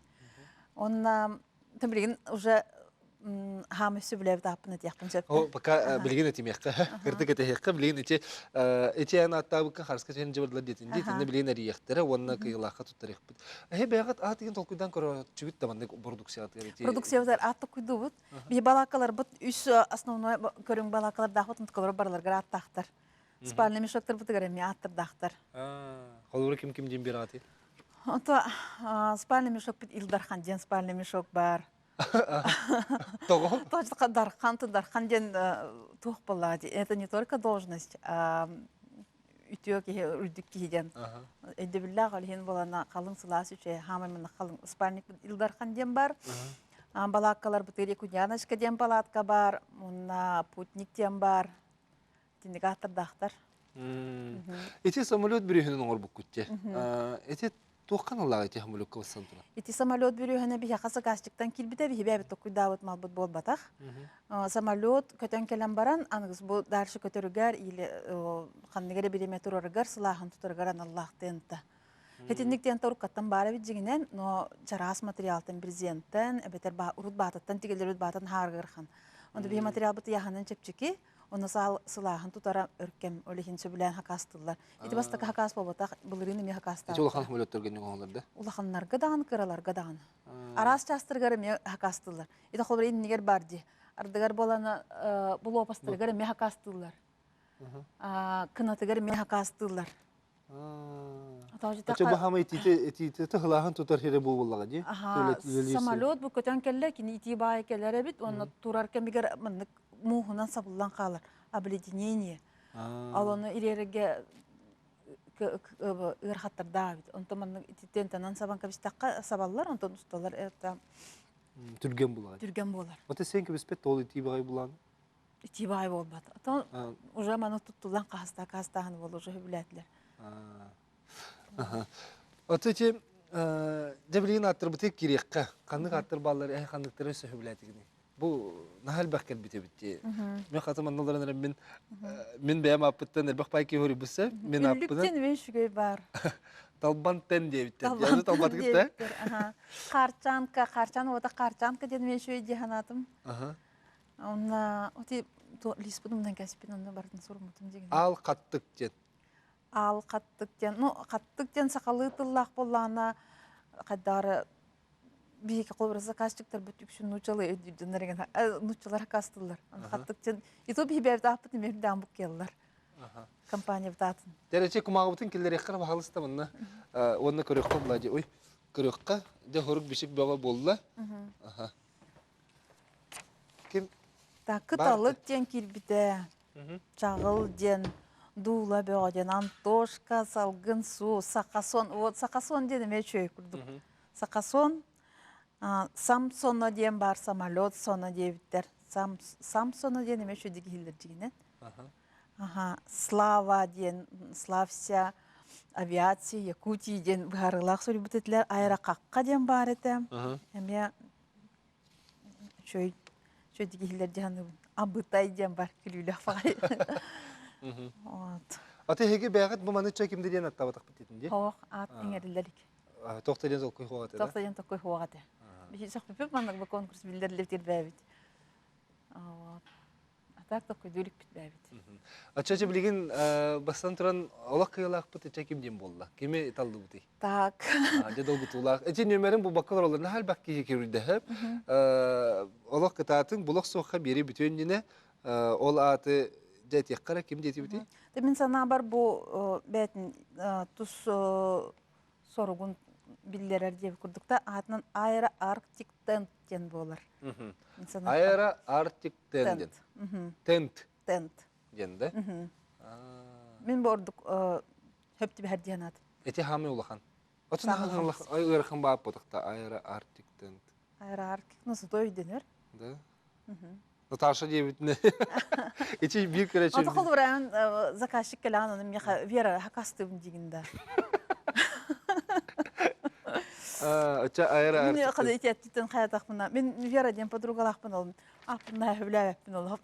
Онна билигин уже хаамы сөбүлээбит ааппын этиэхпин сөп. О, пока билигин этимиэххэ, кырдык этиэххэ, билигин ити ити эн аттаабыкка харыска түһэн дьыбардылар диэтин дии, итиннэ билигин эрийиэхтэрэ уонна кыйылаахха туттарыахпыт. Эһи бэйэҕит аат деген толкуйдан көрөөччүгүт да маннык продукциятыгар ити Продукциябытыгар аат толкуйдуубут. Биһи балааккаларбыт үс основной көрүҥ балааккалардаахпыт, онтукалар барыларыгар ааттаахтар. Спальный мешоктарбытыгар эмиэ ааттардаахтар. Холобура ким ким диэн биэрэҕитий? Ото спальный мешокпут Ил Дархан диэн спальный мешок бар. Тоҕо? Дархан, Дархан диэн туох буоллаҕа дии. Это не только должность, а үтүө киһи, үрдүк киһи диэн өйдөбүллээх ол иһин буолана халыҥ сылаас үчүгэй хаамай манна халыҥ спальник Ил Дархан диэн бар. Балааккалар бытыыр Якутяночка диэн палатка бар, уонна Путник диэн бар. Итинник ааттардаахтар. Ити самолет бүрүөһүнүн оҥорбуккут дии. Ити туоххан ыллаҕа ити самолекка ылсан туран? Ити самолет бүрүөһүнэ биһиэхэ заказчиктан киирбитэ, биһи бэйэбит токуйдаабыт малбыт буолбатах. Самолет көтөн кэлэн баран, аныгыс бу дальше көтөрүгэр или ханнык эрэ бириэмэ турарыгар, сылааһын тутарыгар аналлаах тента. Итинник тента уруккаттан баар эбит дьиҥинэн, но чараас материалтан брезенттэн, эбэтэр урут баататтан тигиллэрбит баатан хааргырхан. Онто биһи материалбыт ыйааһынын чэпчэки, онно саал сылааһын тутара өркем, ол иһин сөбүлээн хакаастыыллар. Ити бастакы хакаас буолбатах, былырыын эмиэ Ити улахан хакаастаабыттара. самолеттарга ньоҥоһоллор да? Улаханнарга даҕаны, кыраларга даҕаны. Араас чаастарыгар эмиэ хакаастыыллар. Ити холобур иннигэр бар дии. Ардыгар буолан булуопастарыгар эмиэ хакаастыыллар. Кынатыгар эмиэ хакаастыыллар. Ача баһама итиите итиите тыһылааһын тутар хире буоллаҕа дии. Самолет бу көтөн кэллэ, кини итии баайы кэлэр эбит, уонна турар кэмигэр маннык мууһунан сабыллан хаалар. Обледенение. Ал ону ириэргэ ыарахаттардаах эбит. Онтон маннык тентанан сабан кэбистэххэ сабаллар, онтон усталар это Түргэн буолар. Түргэн буолар. Ота сен кэбиспет ол итии баҕай булан. Итии баҕай буолбат. Отон уже маны туттуллан хаһыста хаһыстааһын буолла уже сөбүлээтилэр. Ото ити дьэ билигин аттарбытыгар кириэххэ ханнык аттар бааллар эһэ ханныктары сөбүлээтигиний? Бу наһаа элбэх кэлбит эбит дии. Мен хатым анналарын эрэ мин мин бэйэм ааппыттан элбэх пай киһи хоруйбутса мин ааппынан Үллүктен мен үчүгэй бар. Талбан тен диэбиттэр. Дьэ талбатыгыт да? Харчанка, харчан уота харчанка диэн мен үчүгэй дии санаатым. Онна оти лиспутумдан кэспин онно бартын суруммутум дигин. Аал хаттык диэн. Аал хаттык диэн. Ну хаттык диэн сахалыы тыллаах буоллаҕына хайдары биһиги холобура заказчиктарбыт үксүн нууччалыы өйдүүрдүннэр нууччалар хакастыллар. Хаттык диэн и то биһи бэйэбит ааппыт эмиэ үрдээн буккеллар. Компания бытаатын. Дәрече кумаҕыбытын киллэриэххэ баһалыста манна уонна көрүөххэ була ой көрүөххэ дьэ хорук бичик бөҕө буолла. Аха. Ким? Так, кыталык диэн киирбитэ. Чаҕыл диэн, дуула бөҕө диэн, Антошка, салгын суу, сахасон. Вот сахасон диэн эмиэ үчүгэй курдук. Сахасон, Самсоно диэн баар самолет соно диэбиттэр. Сам, Самсоно диэн эмиэ үчүгэй киһилэр дьигинэн. Аха, Слава диэн, Слався авиация Якутии диэн быһаарыылаах суруйбут этилэр. Аэрокакка диэн баар этэ. Эмиэ үчүгэй үчүгэй киһилэр дьаһаныбын. Абытай диэн бар күлүүлээх баҕайы. Вот. Аты эһиги бэйэҕит бу маны чай кимдэ диэн аттаабатахпыт диэтин дии? Хоох аат иҥэриллэр Туох да диэн толкуй хуоҕа этэ Туох да диэн толкуй хуоҕа этэ. Биһи сөхпүппүт маннык бу конкурс биллэрилибит ирбээбит. Вот. А так толкуйдуу иликпит бээбит. Ачча билигин бастан туран олох кыалаахпыт ичэ ким диэн буолла? Кими таллыбытый? Так. Дьэ долгутуулаах. Эти нүөмэрин булбакка олороллор наһаа элбэх киһи кирирдэһэ. Олох кытаатын булах суохха биэри бүтүөн динэ ол ааты дьэ этиэххэ эрэ ким диэтибитий? Мин санаабар бу бээтин тус соругун биллэрэр диэбит курдук та аатынан Аэро Арктик Тент диэн буолар. Аэро Арктик Тент диэн. Тент. Тент. Диэн да? Мин бу ордук хөп түбэһэр диэн аат. Эти хаамый улахан. Отун ыарахан баап ботахта Аэро Арктик Тент. Аэро Арктик, ну зато өйдөнөр. Да? Наташа диэбитинэ ичи биир көрөчү Ото холураан заказчик кэлээн аны миэхэ Вера хакастыыбын диигин да. Оча аэро Мин хада итиэттиттэн хаятахпына мин Вера диэн подругалаахпын ол аппын сөбүлээбэппин ол.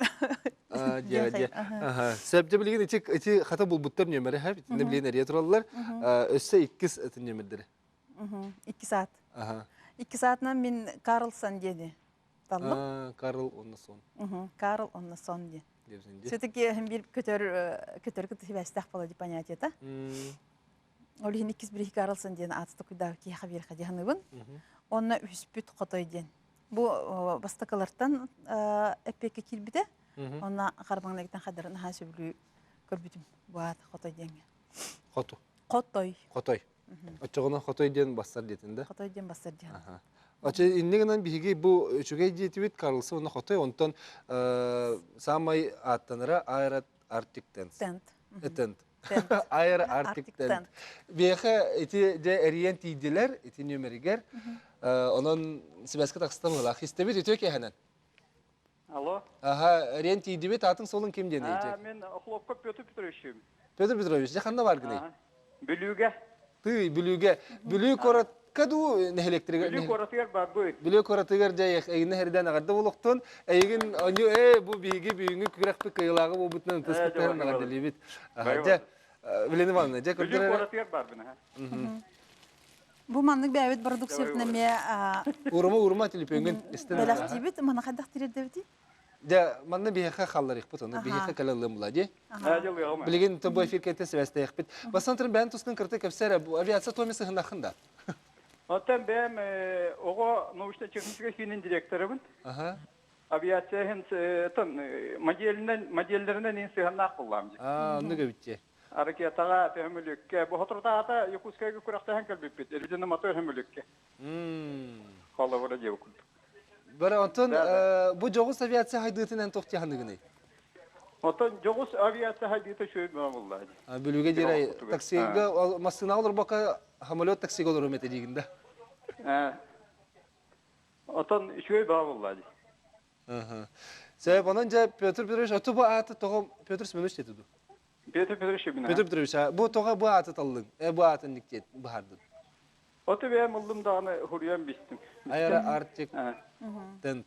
Дьэ дьэ. Сөп билигин ити ити хата булбуттар нүөмэри ха итинне билигин эрийэ тураллар. Өссө иккис атын нүөмэрдэри. Икки саат. Икки саатынан мин Карлсон диэни таллым. Карл Оннасон. Карл Оннасон диэн. Все-таки биир көтөр көтөр кытта сибээстээх буола ди понятиета. Ол иһин иккис бириһи Карлсон диэн ааты токуйдаабыт киһиэхэ биэрэхэ дии саныыбын. Онно үһүспүт хотой диэн. Бу бастакылартан эппиэккэ киирбитэ. Онно харбаҥнагыттан хадарын наһаа сөбүлүү көрбүтүм. Бу аат хотой диэҥҥэ. Хоту. Хотой. Хотой. Оччоҕуна хотой диэн бассар диэтин да? Хотой диэн бассар диэн. Оччо инньэ гынан биһиги бу үчүгэй диэтибит Карлсон уонна Хотой, онтон саамай ааттанара Аэро Арктик Тент. Тент. Тент. Аэро Арктик Тент. Биэхэ ити дьэ эрийэн тиийдилэр ити нүөмэригэр. Онон сибээскэ тахсытан ылаах. Истэбит үтүө киэһэнэн. Алло. Аха, эрийэн тиийдибит. Аатыҥ суолуҥ ким диэн ыйытык? Мен Охлопков Петр Петровичым. Петр Петрович, дьэ ханна бааргыный? Бүлүүгэ. Тыый, Бүлүүгэ. Бүлүү куоратка дуу нэһилиэктэригэр? Бүлүү куоратыгар барбыт. Бүлүү куоратыгар дьэ эйигин эрдээн аҕарда буолуохтун. Эйигин онньу ээ бу биһиги бүгүҥҥү күрэхпит кыайыылааҕы буолбутунан ытыспыттарын эҕэрдэлиибит. Дьэ, Валентина Ивановна, дьэ Бүлүү куоратыгар барбын аха. Бу маннык бэйэбит продукциябытын эмиэ Урума урума телефоҥҥун истэн бэлэхтиибит. Маны хайдах тириэрдэбитий? Дьэ, манна биһиэхэ халларыахпыт, ону биһиэхэ кэлэ ылыам була дии. Билигин тобу эфир кэнтэ сибээстэйэхпит. Бастан туран бэйэн тускун кырты кэпсээр, авиация туоми сыһыннаххын да? Оттон бэйэм оҕо научно-техническай киинин директорыбын. Авиация иһин моделинэн модельлэринэн иһин сыһаннаах буллаам дии. Аа, оннук эбит Ракетаҕа, төһөмүлүккэ, бу соторутааҕыта Якутскайга күрэхтэһэн кэлбиппит. Режимный мотор төһөмүлүккэ. Холобура диэбит курдук. Бары онтон бу дьоҕус авиация хайдыытынан туох тиһаныгыный? Оттон дьоҕус авиация хайдыыта үчүгэй буолла. Бүлүүгэ диэри таксига массыынаҕа олорбокко самолет таксига олоруом этэ диигин да? Отон үчүгэй баа буолла дии. Сөп, онон дьэ Петр Петрович, оту бу ааты тоҕо Петр Семенович диэтэ дуу? Петр Петрович Шибина. Петр Петрович, бу тоҕо бу ааты таллыҥ? Бу аатын диктиэт быһаардын. Оту бэйэм ыллым даҕаны хуруйан бистим. Аэро Арктик тент.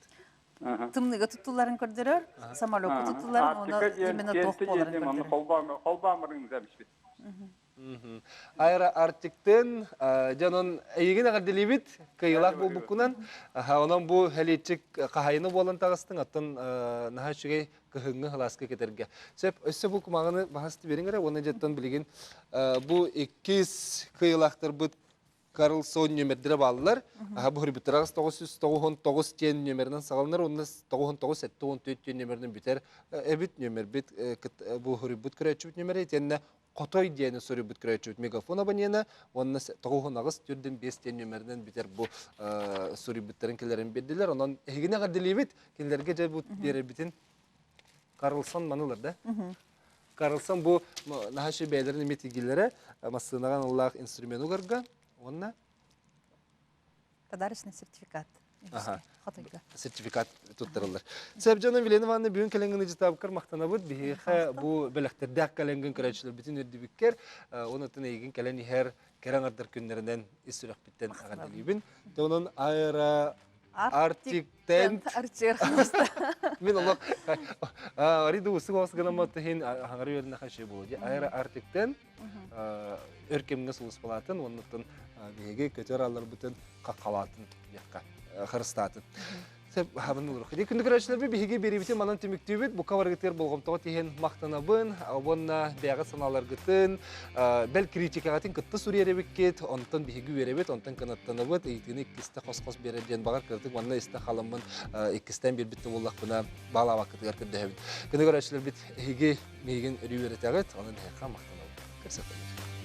Тымныыга туттулларын көрдөрөр, самолекка туттулларын, уонна именно туох буоларын көрдөрөр. Холбаамырын замиспит. Аэро Арктиктын дьонун эйигин эҕэрдэлиибит кыайыылаах буолбуккунан. Онон бу хэлиэтчик хаһайыны буолан таҕыстыҥ, оттон наһаа үчүгэй кыһыҥҥы һылааска кэтэргэ. Сөп, өссө бу кумаҕыны баһас биэриҥ эрэ уонна дьэттэн билигин бу иккис кыайыылаахтарбыт Карлсон нүөмэрдэрэ бааллар. Аха бу хөрбүттэрагыс 999 диэн нүөмэринэн саҕаланар уонна 99 74 диэн нүөмэринэн бүтэр эбит нүөмэрбит бу хоруйбут көрөөччүбүт нүөмэрэ итиэннэ Хотой диэни суруйбут көрөөччүбүт мегафон абонена уонна 98 405 диэн нүөмэринэн бүтэр бу суруйбуттарын кэлэрин биэрдилэр. Онон эһигини эҕэрдэлиибит. Кинилэргэ дьэ бу биэрэрбитин Карлсон манылар да? Карлсон бу наһаа бэйэлэрин эмиэ тигилэрэ массыынаҕа аналлаах инструмент угарга уонна Подарочный сертификат. Хотойго. Сертификат туттарыллар. Сөп дьоно Вилена Ивановна бүгүн кэлэҥҥин ыдьытаабыккар махтанабыт. Биһиэхэ бу бэлэхтэрдээх кэлэҥҥин көрөөччүлэрбитин үрдүбүккэр, онон эйигин кэлэн иһэр кэрэ аҥардар күннэринэн ис сүрэхпиттэн эҕэрдэлиибин. Онон аэро Arctic Tent Мин олох ариду усуг ос гынаммат иһин хаҥары үөрэнэ хаши буолу ди аэро Arctic Tent өр кэмҥэ сулууспалаатын уоннаттан биһиги көтөр алларбытын хаххалаатын диэххэ харыстаатын. Сөп хабын олорох. Ди күндү көрөөччүлэрбит биһиги биэриибитин манан түмүктүүбүт. Бука барыгытыгар болҕомтоҕо тиһэн махтанабын. Уонна бэйэҕит санааларгытын, бэл критикаҕытын кытта суруйар эбиккит. Онтон биһиги үөрэбит, онтон кынаттанабыт. Ыйытыыны иккистэ хос-хос биэрэр диэн баҕар кыратык манна истэ халаммын иккистээн биэрбит да буоллахпына баалаабаккытыгар көрдөһөбүт. Күндү көрөөччүлэрбит эһиги миигин өрүү үөрэтэҕит. Онон эһиэхэ махтанабын. Көрсөтөбүт.